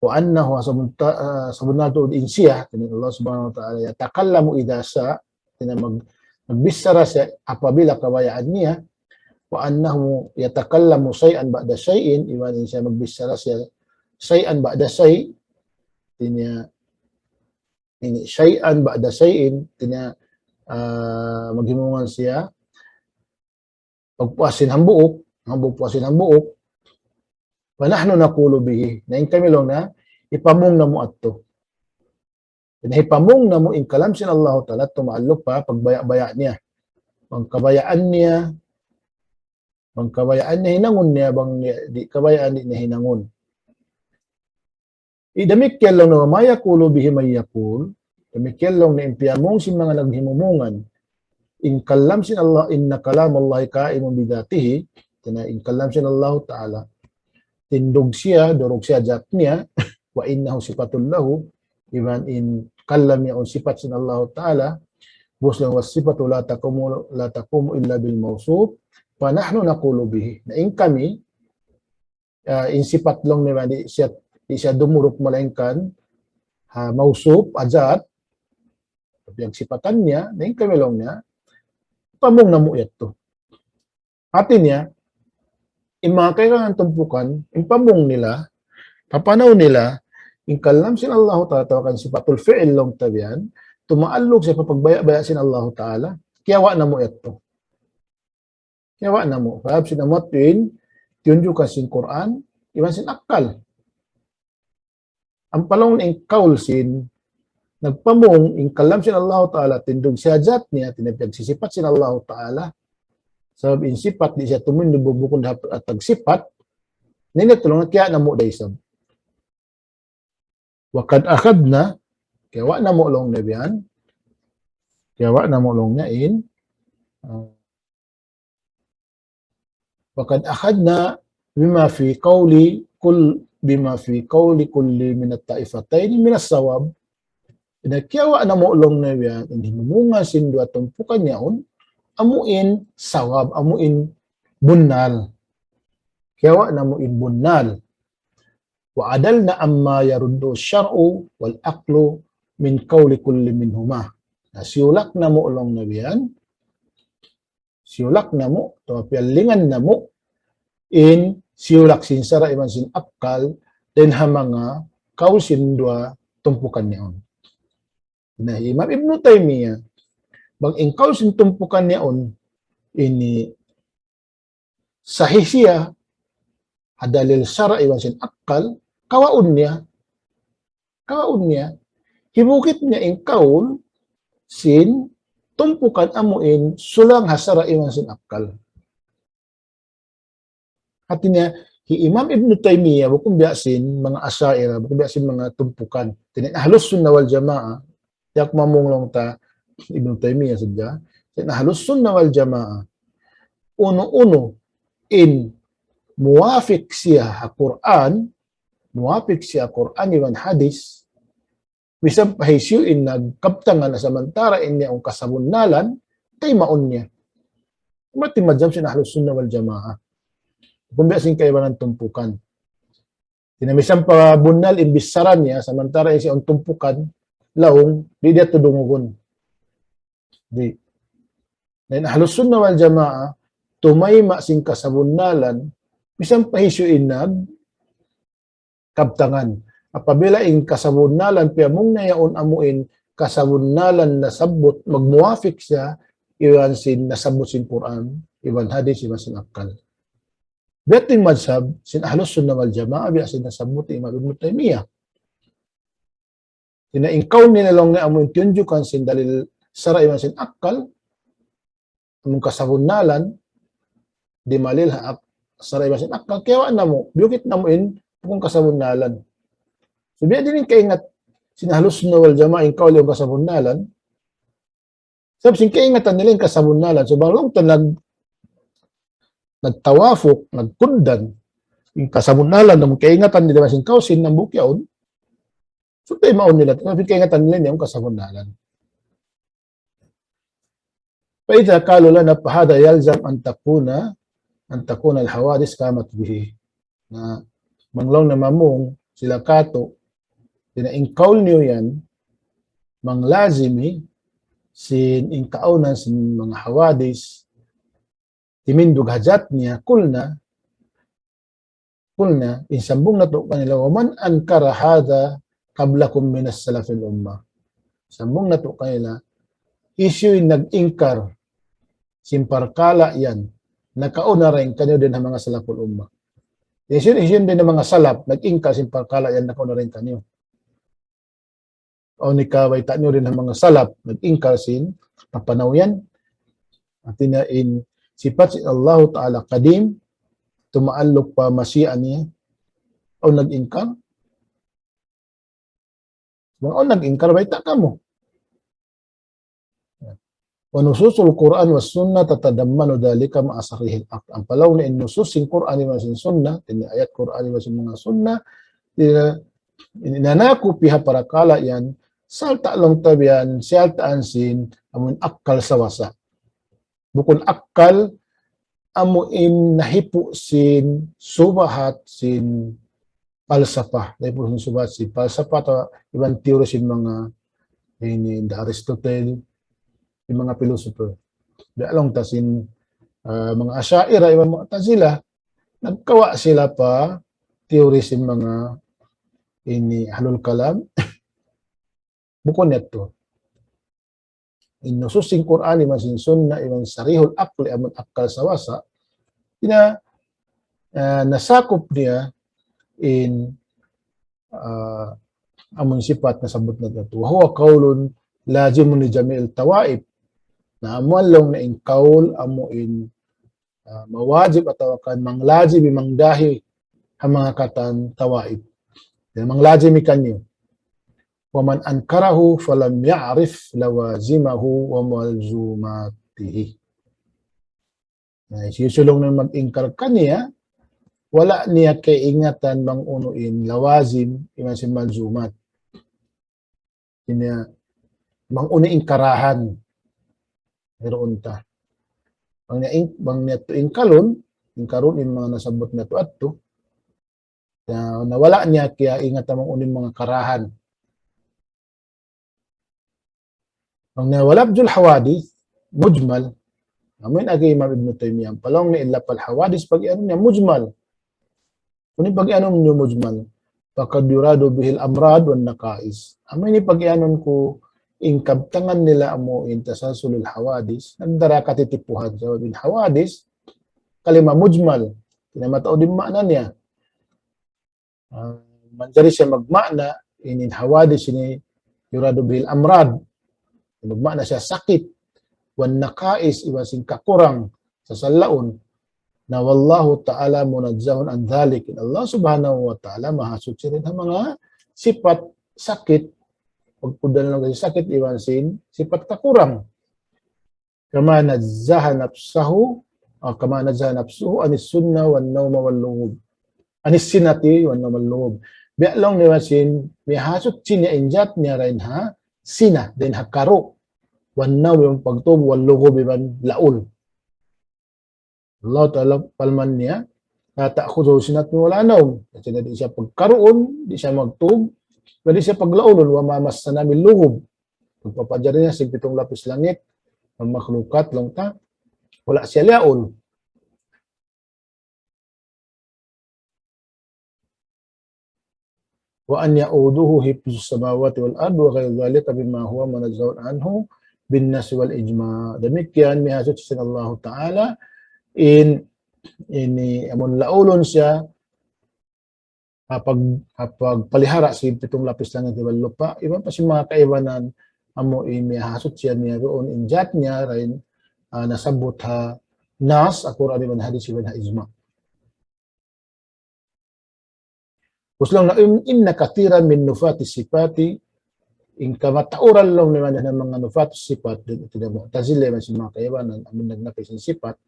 وأنه, sabun-, ah, sabunnal tuud in siya, hati niya Allah Subhanahu wa Ta'ala, يتكلم إذا شاء, hati niya mag-, magbichara siya apabila kabayaan niya, وأنه يتكلم شيئا بعد شيء, iban in siya magbichara siya شيئا بعد شيء, hati niya ini شيئا بعد شيء, hati niya, ah, maghimumungan siya, pagpuas sin hambuuk, hambuuk puas sin hambuuk, فنحن نقول به. Na in kami laung niya, hipamung namu' yadtu. Na hipamung namu' in kalam sin Allahu Ta'ala, tumaalluk pa pagbaya'-baya' niya. Bang kabayaan niya, bang kabayaan niya hinangun niya, bang niya, di' kabayaan di' niya hinangun. Damikkiyan laung niya, وما يقول به من يقول, damikkiyan laung niya in piyamung sin manga naghimumungan, in kalam sin Allah, إن كلام الله قائم بذاته, hati niya in kalam sin Allahu Ta'ala, tindug siya, duruk siya jat niya, وإنه صفة له, iban in kalam niya in sipat sin Allahu Ta'ala, ubus laung, والصفة لا تقوم، لا تقوم إلا بالموصوف، فنحن نقول به. Na in kami, ah, in sipat laung niya di' siya, di' siya dumuruk malaingkan ha mawsuf, ha jat, piyagsipatan niya, na in kami laung niya, hipamung namu' yadtu. Hati niya, in manga kaibanan tumpukan, in pamung nila, papanaw nila, in kalam sin Allahu Ta'ala, atawa kan sifatul fi'il laung ta biya' yan, tumaalluk siya pa pagbaya'-baya' sin Allahu Ta'ala, kiyawa' namu' yadtu. Kiyawa' namu'. Sabab sin amu yadtu in tiyunjukan sin Qur'an, iban sin akkal. Ampa laung in kaul sin nagpamung in kalam sin Allahu Ta'ala tindug siya jat niya, tinapiag sin sipat sin Allahu Ta'ala. Sabab in sipat di' siya tumindug bukun dapat atag sipat. Nini tulung na kiyawa' namu' da isab. وقد أخذنا, kiyawa' namu' laung niya biya' yan. Kiyawa' namu' laung niya in. Ah, وقد أخذنا بما في قول كل، بما في قول كل من الطائفتين من الصواب. Na kiyawa' namu' laung niya biya' yan, in himumungan sin duwa tumpukan yaun, amu in sawab, amu in bunnal. Kiyawa' namu' in bunnal. وعدلنا عما يرده الشرع والعقل من قول كل منهما. Na, siyulak namu' laung niya biya' yan, siyulak namu', atawa piyalingan namu', in siyulak sin sara' iban sin akkal, dayn ha manga kaul sin duwa tumpukan yaun. Na, Imam Ibn Taymiyyah, bang in kaul sin tumpukan yaun, ini sahih siya, ha dalil sara' iban sin akkal, kawaun niya. Kawaun niya. Hibukit niya in kaul sin tumpukan amu in sulang ha sara' iban sin akkal. Hati niya, hi Imam Ibn Taymiyyah, bukun biya' sin manga Asha'irah, bukun biya' sin manga tumpukan. Hati niya, Ahlus Sunnah wal Jamaah, di' aku mamung laung ta Ibn Taymiyyah sadja. Hati niya, Ahlus Sunnah wal Jamaah, unu-unu in muwafiq siya ha Qur'an, muwafiq siya ha Qur'an iban hadis, misan pa hisiyu in nagkabtangan na samantara in niya in kasabunnalan, taymaun niya. Mati madjam sin Ahlus Sunnah wal Jamaah. Bukun biya' sin kaibanan tumpukan. Hati niya misan pa bunnal in bichara niya, samantara in siya in tumpukan, laung, di' niya tudungugun. Di'. Na in Ahlus Sunnah wal Jamaah, tumayma' sin kasabunnalan, misan pa hisiyu in nag-, kabtangan. Apabila in kasabunnalan piyamung niya yaun amu in kasabunnalan nasabbut magmuwafiq siya iban sin nasabbut sin Qur'an, iban hadis, iban sin akkal. Biya' ha yan in madhab sin Ahlus Sunnah wal Jamaah, biya' sin nasabbut Imam Ibn Taymiyyah. Hati niya in kaul nila laung niya amu in tiyunjukan sin dalil sara' iban sin akkal, amu in kasabunnalan, di' malil ha ak-, sara' iban sin akkal, kiyawa' namu', biyukit namu' in bukun kasabunnalan. So, biya' diin in kaingat sin Ahlus Sunnah wal Jamaah in kaul in kasabunnalan. Sabab sin kaingatan nila in kasabunnalan. So, bang laung ta nag-, nagtawafuk, nagkuddan, in kasabunnalan, amu in kaingatan nila sin kaul sin hambuuk yaun, so, taymaun nila, sabab in kaingatan nila in kasabunnalan. فإذا قالوا لنا فهذا يلزم أن تكون، أن تكون الحوادث قامت به. Na, bang laung na mamung sila katu', hati niya in kaul niyu yan, manglazimi sin in kaawnan sin manga hawadis, timindug ha jat niya, قلنا, قلنا, in sambung natu' kanila, ومن أنكر هذا قبلكم من سلف الأمة. Sambung natu' kanila, hisiyu in nag-ingkar sin parkala' yan, nakauna dayn kaniyu dayn ha manga salaful ummah. Hisiyu, hisiyu dayn ha manga salaf, nag-ingkar sin parkala' yan, nakauna dayn kaniyu. Awn nakabayta' niyu dayn ha manga salaf, nag-ingkar sin papanaw yan. Hati niya in sipat sin Allahu Ta'ala qadim, tumaalluk pa mashi'a niya. Awn nag-ingkar? Bang awn nag-ingkar, bayta' kamu. ونصوص القرآن والسنة تتضمن ذلك مع صريح العقل. Ampa laung niya in nusus sin Qur'an iban sin Sunnah, hati niya ayat Qur'an iban sin manga Sunnah, hati niya in inanaku piha parakala' yan, sarta' laung ta biya' yan, sarta' sin amun akkal sawasa. Bukun akkal, amu in nahipu' sin subahat sin palsapah. Nahipu' sin subahat sin palsapah atawa iban teori sin manga ini da Aristotle, sin manga philosopher. Biya' laung ta sin, ah, manga Asha'irah iban Mu'tazilah, nagkawa' sila pa teori sin manga ini ahlul kalam, bukun yadtu. In nusus sin Qur'an, iban sin sunnah, iban sarihul aqli, amun akal sawasa, ina, ah, nasakup niya in, ah, amun sifat nasabbut natu'. وهو قول لازم لجميع الطوائف. Na, amu laung niya in kaul, amu in, ah, mawajib atawa kan manglajib, mangdahi ha manga katan tawaif. Yan manglajib kaniyu. ومن أنكره فلم يعرف لوازمه وملزوماته. Na, hisiyu-siyu laung niya mag-ingkar kaniya, wala' niya kaingatan bang unu in lawazim, iban sin malzumat. Ini bang unu in karahan. Meron ta. Bang niya in-, bang niya tu ingkarun, ingkarun in manga nasabbut natu' yadtu. Na, na wala' niya kiyaingatan bang unu in manga karahan. Bang niya ولفظ الحوادث مجمل. Amu in agi Imam Ibn Taymiyyah. Bang laung niya in lafal hawadith pag-iyanun niya mujmal. Unu in pag-iyanun niya mujmal? فقد يراد به الأمراض والنقائص. Amu ini pag-iyanun ku in kabtangan nila amu in tasalsulul hawadith, nagdara katitipuhan. Sabab in hawadith, kalima mujmal. Di' na mataud in maana niya. Ah, manjari siya magmaana, in hawadith ini يراد به الأمراض. Magmaana siya sakit. والنقائص, iban sin kakurang, sasallaun. Na والله تعالى منزه عن ذلك. In Allah Subhanahu wa Ta'ala mahasuchi dayn ha manga sifat sakit. Pagkudan lang kasi sakit, iban sin sifat kakurang. كما نزه نفسه، ah, كما نزه نفسه عن السنة والنوم واللغوب. عن السنة والنوم واللغوب. Biya' laung niya sin, mihasuchi niya in jat niya dayn ha sinah, dayn ha karu'. والنوم, iban pagtug, واللغوب, iban laul. Allah Ta'ala parman niya, لا تأخذه سنة ولا نوم. Hati niya di' siya pagkaruun, di' siya magtug, di' siya paglaulun, وما مسنا من لغوب. Pagpapajari niya sin pitung lapis langit, in makhlukat, laung ta, wala' siya liyaun. وأن يؤوده حفظ السماوات والأرض وغير ذلك مما هو منزه عنه بالنص والإجماع. Damikkiyan, mihasuchi sin Allahu Ta'ala, in, ini, amun laulun siya, ha pag-, ha pagpalihara sin pitung lapis langit iban lupa', iban pa sin manga kaibanan, amu in mihasuchi niya duun in jat niya dayn, ah, nasabbut ha nas, ha Qur'an iban hadith iban ha ijma'. Ubus laung niya, إن، إن كثيرا من نفاة الصفات, in kamatauran laung niya dayn ha manga nufat sifat, dayn ha Mu'tazilah, iban sin manga kaibanan, amun nagnapi sin sifat,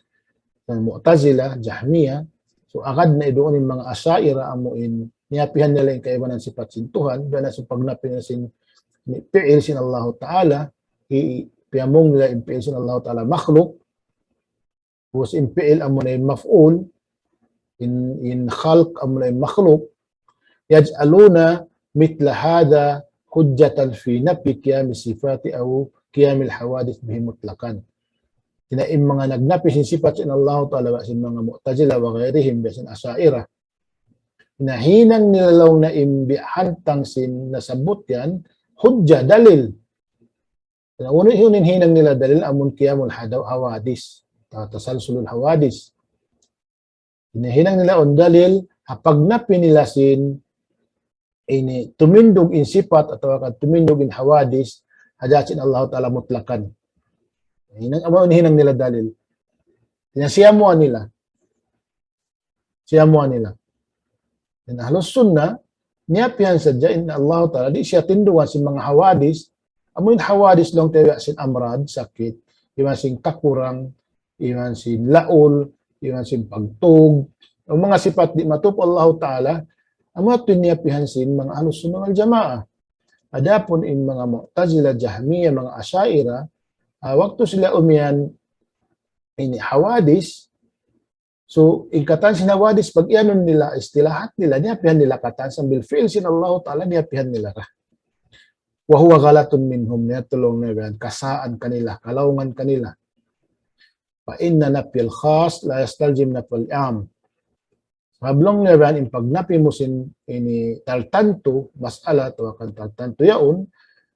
dayn ha Mu'tazilah, Jahmiyyah, so agad na duun in manga Asha'irah amu in niyapihan nila in kaibanan sifat sin Tuhan, biya' na sin pagnapi nila sin fi'il sin Allahu Ta'ala, i-, piyamung nila in fi'il sin Allahu Ta'ala makhluk, ubus in fi'il amuna in maf'ul, in, in khalq amuna in makhluk, يجعلون مثل هذا حجة في نفي قيام الصفات أو قيام الحوادث به مطلقا. Hati niya in manga nagnapi sin sifat sin Allahu Ta'ala, biya' sin manga Mu'tazilah وغيرهم, biya' sin Asha'irah. Hati niya hinang nila laung niya in biya' hantang sin nasabbut yan, hujjah, dalil. Na unu in hinang nila dalil amun qiyamul hadaw-, hawadith. Ta-, tasalsulul hawadith. Hati niya hinang nila yaun dalil, ha pagnapi nila sin ini tumindug in sifat atawa kan tumindug in hawadith, ha jat sin Allahu Ta'ala mutlaqan. Hinang, amu in hinang nila dalil. Hati niya siyamuan nila. Siyamuan nila. In Ahlus Sunnah, niyapihan sadja in Allah Ta'ala, di' siya tindugan sin manga hawadith, amu in hawadith laung ta biya' sin amrad, sakit, iban sin kakurang, iban sin laul, iban sin pagtug, in manga sifat di' matup Allah Ta'ala, amu yadtu in niyapihan sin manga Ahlus Sunnah wal Jamaah. Adapun in manga Mu'tazilah, Jahmiyyah, manga Asha'irah, ah, waktu sila umiyan ini hawadith, so, in katan sin hawadith, pag-iyanun nila, istilahat nila, niyapihan nila katan sambil fi'il sin Allah Ta'ala, niyapihan nila ra. وهو غلط منهم, niya laung niya yan, kasaan kanila, kalaungan kanila. فإن نفي الخاص لا يستلزم نفي العام. Sabab laung niya biya' yan in pagnapi mu sin ini tartantu, mas'ala atawa kan tartantu yaun,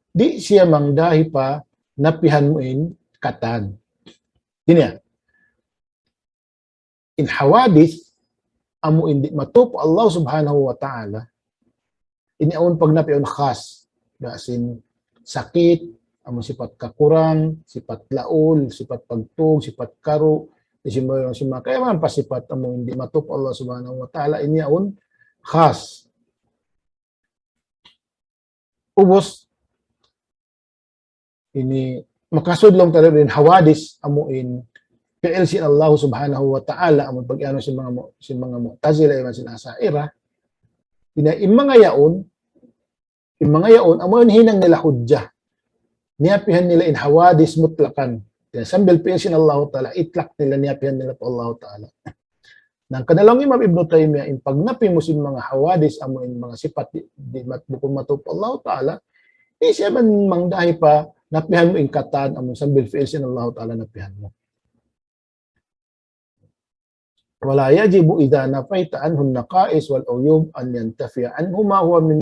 di' siya mangdahi pa napihan mu in katan. Ini ya. In hawadith, amu in di' matup Allah Subhanahu wa Ta'ala, ini awn pagnapi awn khas, biya' sin sakit, amu sipat kakurang, sipat laul, sipat pagtug, sipat karu', di' sin manga, sin manga, kaya man pa sipat amu in di' matup Allah Subhanahu wa Ta'ala, ini awn khas. Ubus, ini makasud laung ta dayn ha hawadith amu in fi'il sin Allah Subhanahu wa Ta'ala, amu in pag-anu sin manga mu-, sin manga Mu'tazila iban sin Asha'ira. Ini in manga yaun, in manga yaun amu in hinang nila hujjah. Niyapihan nila in hawadith mutlaqan. Ya, sambil fi'il sin Allah Ta'ala, itlaq nila, niyapihan nila pa Allah Ta'ala. Na, laung Imam Ibn Taymiyyah, in pagnapi mu sin manga hawadith, amu in manga sipat di', di' mat-, bukun matup Allah Ta'ala, di' siya man mangdahi pa napihan mu in katan, amu sambil fi'il sin Allah Ta'ala napihan mu. ولا يجب إذا نفيت عنه النقائص والعيوب أن ينتفي عنه ما هو من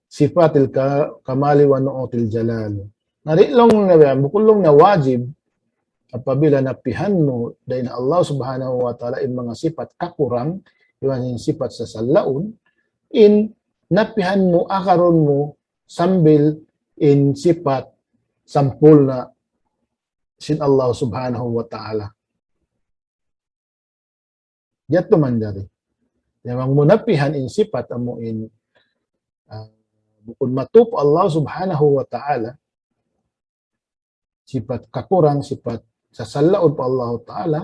صفات الكمال ونعوت الجلال. Na di' laung niya, bukun laung niya wajib apabila napihan mu dayn ha Allah Subhanahu wa Ta'ala in manga sipat kakurang, iban in sipat sasallaun, in napihan mu, agarun mu, sambil in sipat sampurna' sin Allah Subhanahu wa Ta'ala. Di' tuud manjari. Bang mu napihan in sipat amu in, ah, bukun matup Allah Subhanahu wa Ta'ala, sipat kakurang, sipat sasallaun pa Allah Ta'ala,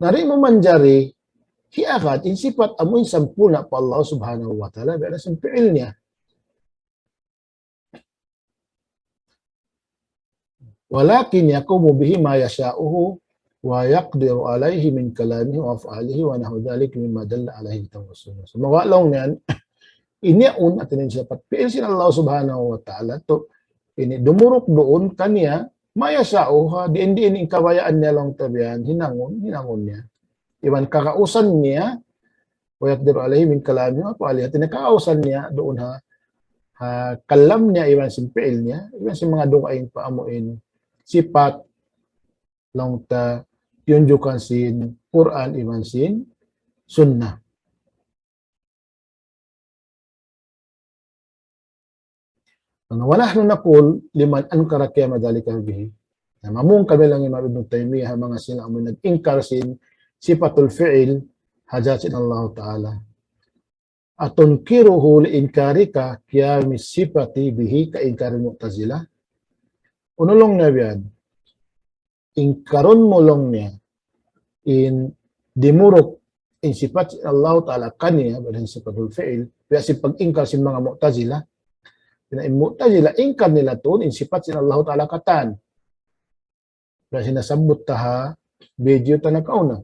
na di' mu manjari hiagad in sipat amu in sampurna' pa Allah Subhanahu wa Ta'ala, biya' sin fi'il niya. ولكن يقوم به ما يشاؤه ويقدر عليه من كلامه وأفعاله ونحو ذلك مما دل عليه الكتاب والسنة. So, mawala laung niya, ini awn atin in sipat fi'il sin Allah Subhanahu wa Ta'ala tu, ini dumuruk duun kaniya, ما يشاؤه, diin-diin in kabayaan niya laung ta biya' yan, hinangun, hinangun niya. Iban kakausan niya, ويقدر عليه من كلامه وأفعاله. Hati niya kakausan niya duun ha, ha kalam niya iban sin fi'il niya, iban sin manga dugaing pa amu in sipat laung ta tiyunjukan sin Qur'an iban sin Sunnah. Unu, ونحن نقول لمن أنكر قيام ذلك به. Na, mamung kami laung Imam Ibn Taymiyyah, manga sila amu in nag-ingkar sin sifatul fi'il ha dhat sin Allah Ta'ala. أتنكره لإنكارك قيام الصفة به كإنكار المعتزلة؟ Unu laung niya biya' yan? Ingkarun mu laung niya in dimuruk in sipat sin Allah Ta'ala kaniya, biya' sin sifatul fi'il, biya' sin pag-ingkar sin manga Mu'tazila. Na in Mu'tazila, ingkar nila tuud in sipat sin Allah Ta'ala katan. Biya' sin nasabbut ta ha video ta nakauna.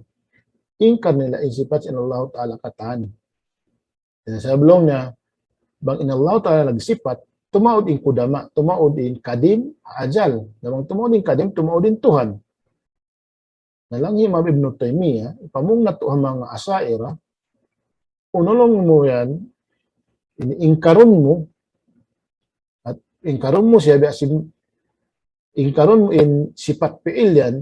Ingkar nila in sipat sin Allah Ta'ala katan. Na, sabab laung niya, bang in Allah Ta'ala nagsipat, tumaud in kudama, tumaud in kadim, azal. Na bang tumaud in kadim, tumaud in Tuhan. Na laung hi Imam Ibn Taymiyyah, pamung natu' ha manga Asha'ira, unu laung mu yan, ini ingkarun mu, at ingkarun mu siya biya' sin, ingkarun mu in sipat fi'il yan,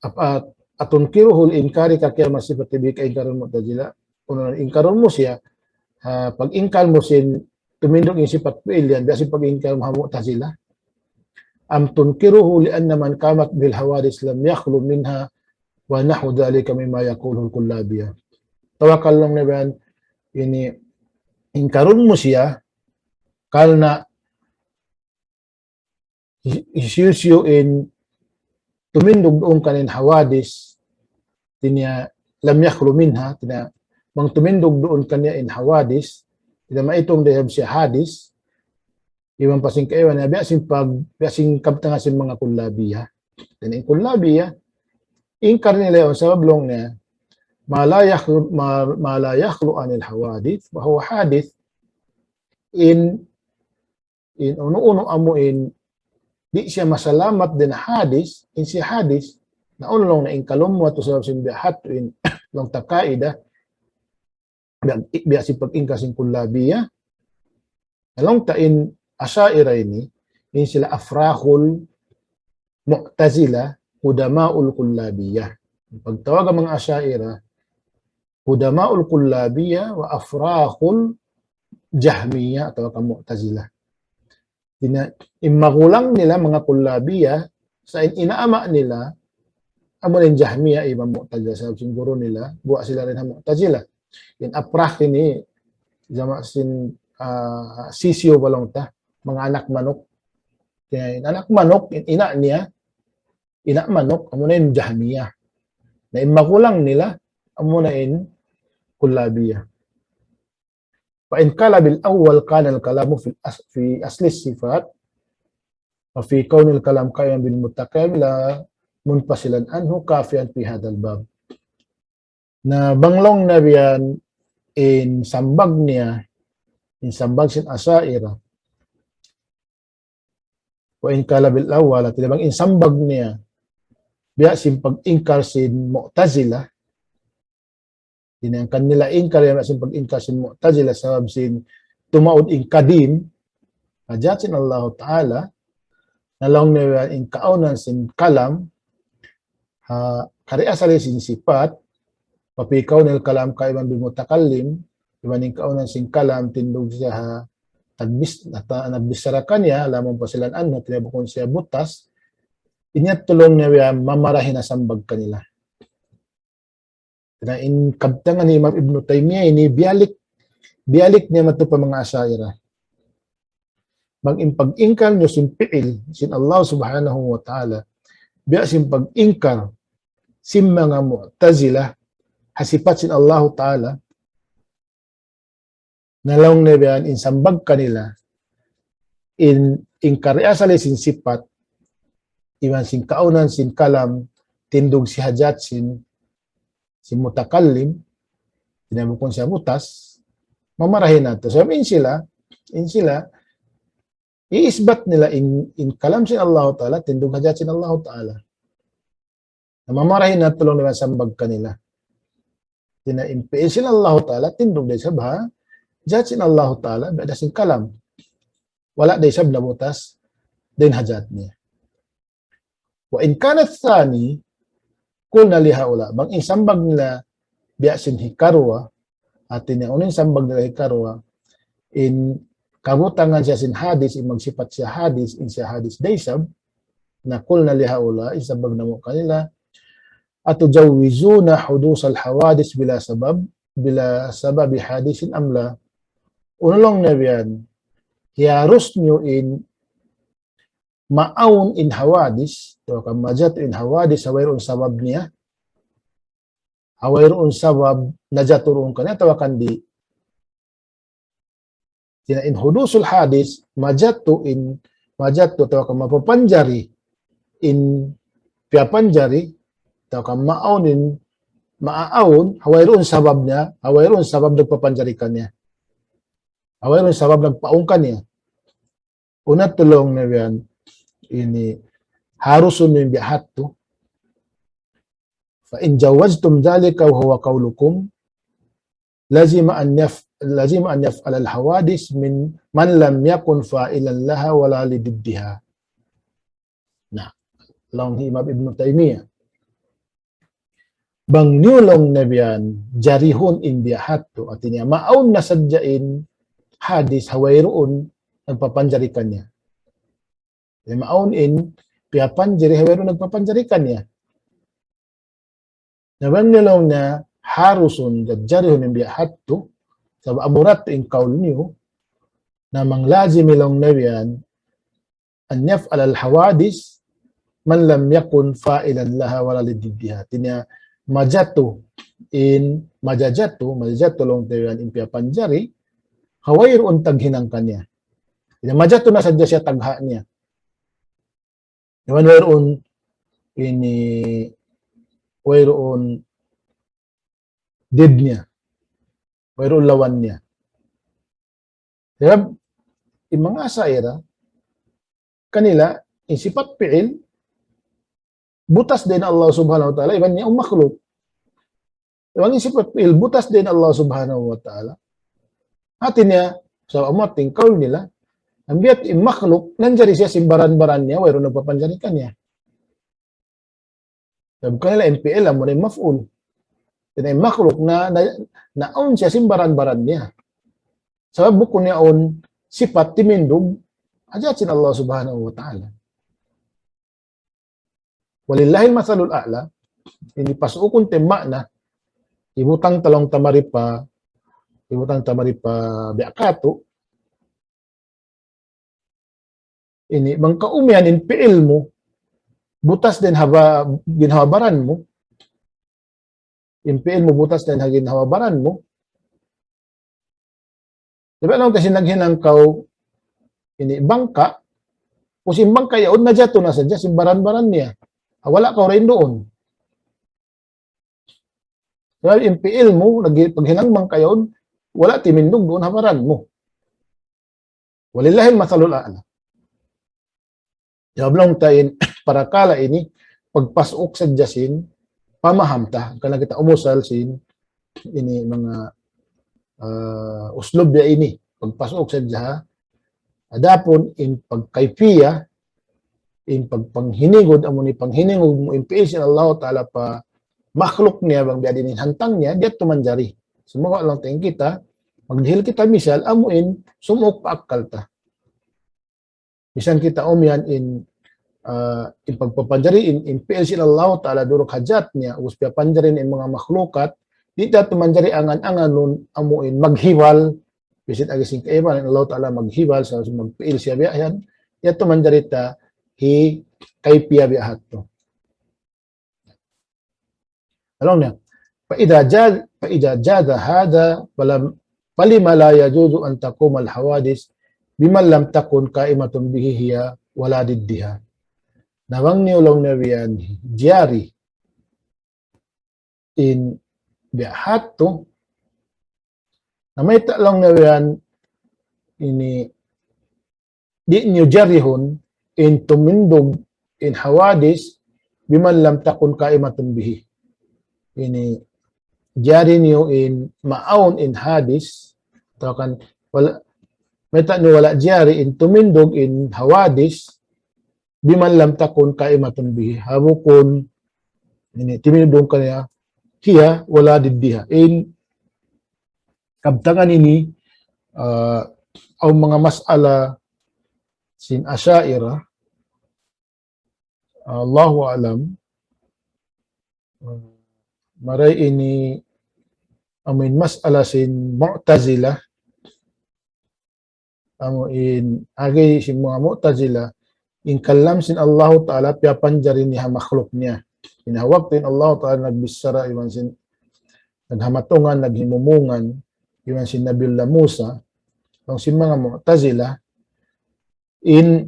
apa, أتنكره لإنكارك قيام الصفة به كإنكار المعتزلة. Unu, ingkarun mu siya, ha, pag-ingkar mu sin tumindug in sipat fi'il yan, biya' sin pag-ingkar mu ha Mu'tazila. أم تنكره لأن من قامت به الحوادث لم يخل منها ونحو ذلك مما يقوله الكلابية. Atawa laung niya biya' yan, ini ingkarun mu siya, karna' hi-, hisiyu-siyu in tumindug duun kaniya in hawadith, hati niya لم يخل منها, hati niya bang tumindug duun kaniya in hawadith, hati niya maitung da isab siya hadith, iban pa sin kaibanan niya, biya' sin pag-, biya' sin kabtangan sin manga Kullabiyah. Hati niya in Kullabiyah, ingkar nila yan, sabab laung niya, ما لا يخل-, ما، ما لا يخلو عن الحوادث فهو حادث. In in unu-unu amu in di' siya masalamat dayn ha hadith, in siya hadith, Na unu laung niya in kalumuwat sabab sin biya' hādtu in laung ta kaidah, biya', biya' sin pag-ingkar sin Kullabiyah. Na laung ta in Asha'irah ini, in sila afrakhul Mu'tazilah, qudama'ul Kullabiyah. Pagtawag sin manga Asha'irah, qudama'ul Kullabiyah wa afrakhul Jahmiyah atawa kan Mu'tazilah. Ina-, in magulang nila manga Kullabiyah, sa' in ina' ama' nila, amu in Jahmiyah iban Mu'tazilah, sabab sin guru nila, guwa' sila dayn ha Mu'tazilah. In afrakh ini, jamak sin, ah, sisiyu ba laung ta, manga anak manuk. Kaya in anak manuk, in ina' niya, ina' manuk, amu na in Jahmiyah. Na in magulang nila, amu na in Kullabiyah. فإن قال بالأول كان الكلام في الأص-، في أصل الصفات، وفي كون الكلام قائما بالمتكلم لا منفصلا عنه كافيا في هذا الباب. Na bang laung niya biya' yan in sambag niya, in sambag sin Asha'irah. وإن قال بالأول, hāti niya bang in sambag niya, biya' sin pag-ingkar sin Mu'tazilah, ini in kanila ingkar, biya' sin pag-ingkar sin Mu'tazilah, sabab sin tumaud in qadim, ha jat sin Allahu Ta'ala, na laung niya in kaawnan sin kalam, ha, kari asal sin sipat, وفي كون الكلام قائما بالمتكلم, iban in kaawnan sin kalam tindug siya ha tagbis-, nata-, nagbichara kaniya, la munfasilan anhu, hāti niya bukun siya butas, ini laung niya biya' mamarahi na sambag kanila. Na in kabtangan hi Imam Ibn Taymiyyah ini biyalik, biyalik niya madtu pa manga Asha'irah. Bang in pag-ingkar niyu sin fi'il, sin Allah Subhanahu wa Ta'ala, biya' sin pag-ingkar sin manga Mu'tazilah, ha sipat sin Allahu Ta'ala, na laung niya biya' yan in sambag kanila, in, in kari asal sin sipat, iban sin kaawnan sin kalam, tindug siya ha jat sin, sin mutakallim, hāti niya bukun siya butas, mamarahi na tuud. So, in sila, in sila, iisbat nila in, in kalam sin Allahu Ta'ala, tindug ha jat sin Allahu Ta'ala. Na mamarahi na tuud laung niya sambag kanila. Hāti niya in fi'il sin Allahu Ta'ala, tindug da isab ha jat sin Allahu Ta'ala, biya' da sin kalam. Wala' da isab nabutas dayn ha jat niya. وإن كان الثاني قلنا لهؤلاء. Bang in sambag nila biya' sin hikaruwa, hāti niya unu in sambag nila hikaruwa, in kabutangan siya sin hadith, in magsipat siya hadith, in siya hadith da isab, na قلنا لهؤلاء, in sambag namu' kanila, أتجوزون حدوث الحوادث بلا سبب، بلا سبب حادث أم لا؟ Unu laung niya biya' yan, hiharus niyu in maawn in hawadis, atawa kan majatu in hawadis, ha wayruun sabab niya, ha wayruun sabab najatu duun kaniya, atawa kan di'. Hāti niya in hudusul hadis, majatu in, majatu atawa kan mapapanjari in piyapanjari, atawa kan maawn in, maawn, ha wayruun sabab niya, ha wayruun sabab nagpapanjari kaniya. Ha wayruun sabab nagpaawn kaniya. Unu tuud laung niya biya' yan, ini harusun niyu in biya' hādtu. فإن جوزتم ذلك وهو قولكم لزم أن يف-، لزم أن يفعل الحوادث من من لم يكن فاعلا لها ولا لضدها. Na, laung hi Imam Ibn Taymiyyah. Bang niyu laung niya biya' yan, jarihun in biya' hādtu, hāti niya, maawn na sadja in hadis ha wayruun nagpapanjari kaniya. Maawn in piyapanjari ha wayruun nagpapanjari kaniya. Na bang niyu laung niya harusun, jarihun in biya' hādtu, sabab amura tuud in kawl niyu, na manglazim laung niya biya' yan, أن يفعل الحوادث من لم يكن فاعلا لها ولا لضدها. Hāti niya, majatu in, majajatu, majajatu laung ta yan in piyapanjari, ha wayruun taghinang kaniya. Hāti niya, majatu na sadja siya tagha niya. Iban wayruun ini, wayruun did niya. Wayruun lawan niya. Sabab, in manga Asha'irah, kanila, in sipat fi'il, butas dayn Allah Subhanahu wa Ta'ala, iban niya awn makhluk. Iban in sipat fi'il butas dayn Allah Subhanahu wa Ta'ala. Hati niya, sa' amu in kaul nila, in biya' ha yan in makhluk, nanjari siya sin baran-baran niya, wayruun nagpapanjari kaniya. Sabab kanila in fi'il amu in maf'ul. Hati niya in makhluk na, na, naawn siya sin baran-baran niya. Sabab bukun niya awn sipat timindug ha dhat sin Allah Subhanahu wa Ta'ala. Walillahil mathalul a'la, ini pasuukun ta in ma'na, hibutang ta laung ta mari pa, hibutang ta mari pa biya' katu', ini bang kaw umiyan in fi'il mu, butas dayn ha ba-, ginhawa-baran mu, in fi'il mu butas dayn ha ginhawa-baran mu, Di' ba laung ta sin naghinang kaw ini bangka', ubus in bangka' yaun najatu na sadja sin baran-baran niya. Ah, wala' kaw dayn duun. Sabab in fi'il mu, nag-, paghinang bangka' yaun, wala' timindug duun ha baran mu. Walillahil mathalul a'la. Jawab laung ta in parakala' ini, pagpasuk sadja sin pamaham ta. Karna' kita umusal sin ini manga, ah, uslub ya ini. Pagpasuk sadja ha. Adapun in pagkayfiya, in pagpanghiningud, amu in panghiningud mu in fi'il sin Allah Ta'ala pa makhluk niya bang biya' diin in hantang niya, di' yadtu manjari. Sumagawa' laung ta in kita, magdihil kita misal, amu in sumuk pa akkal ta. Misan kita umiyan in, ah, in pagpapanjari in, in fi'il sin Allah Ta'ala duruk ha dhat niya, ubus piyapanjari in manga makhlukat, di' ta tumanjari angan-anganun amu in maghiwal, bisan agi sin kaibanan Allah Ta'ala maghiwal, sa' magfi'il siya biya' yan, yadtu manjari ta hi kayfiya biya' hadtu. Laung niya, فإذا جاز، فإذا جاز هذا فلم، فلم لا يجوز أن تقوم الحوادث بمن لم تكن قائمة به هي ولا ضدها. Na bang niyu laung niya biya' yan, jari in biya' hadtu, na mayta' laung niya biya' yan ini di' niyu jarihun in tumindug in hawadith بمن لم تكن قائمة به. Ini jari niyu in maawn in hadith, atawa kan wala', mayta' niyu wala' jari in tumindug in hawadith بمن لم تكن قائمة به. Ha bukun ini timindug kaniya هي ولا ضدها. In kabtangan ini, ah, awn manga mas'ala sin Asha'ira, Allahu a'lam, ah, maray ini amu in mas'ala sin Mu'tazila, amu in agi sin manga Mu'tazila, in kalam sin Allahu Ta'ala piyapanjari niya ha makhluk niya. In ha waktu in Allahu Ta'ala nagbichara iban sin naghamatungan, naghimumungan, iban sin Nabiullah Musa, laung sin manga Mu'tazila, in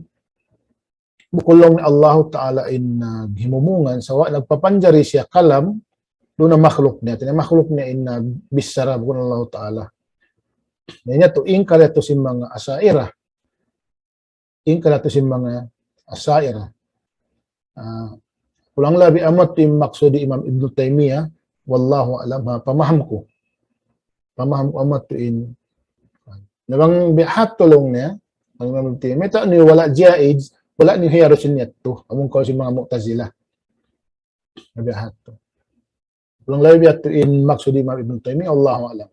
bukun laung niya Allahu Ta'ala in naghimumungan, sa' nagpapanjari siya kalam, duun ha makhluk niya. Hati niya makhluk niya in nagbichara, bukun Allahu Ta'ala. Na, ini yadtu ingkar yadtu sin manga Asha'ira. Ingkar yadtu sin manga Asha'ira. Ah, kulang labi amu yadtu in maksud hi Imam Ibn Taymiyyah, wallahu a'lam, ha pamaham ku. Pamaham ku amu yadtu in. Na bang biya' hadtu laung niya, bang Imam Ibn Taymiyyah, mayta' niyu wala' jaiz, wala' niyu hiyarusin yadtu, amu in kaul sin manga Mu'tazila. Na biya' hadtu. Kulang labi yadtu in maksud hi Imam Ibn Taymiyyah, Allahu a'lam.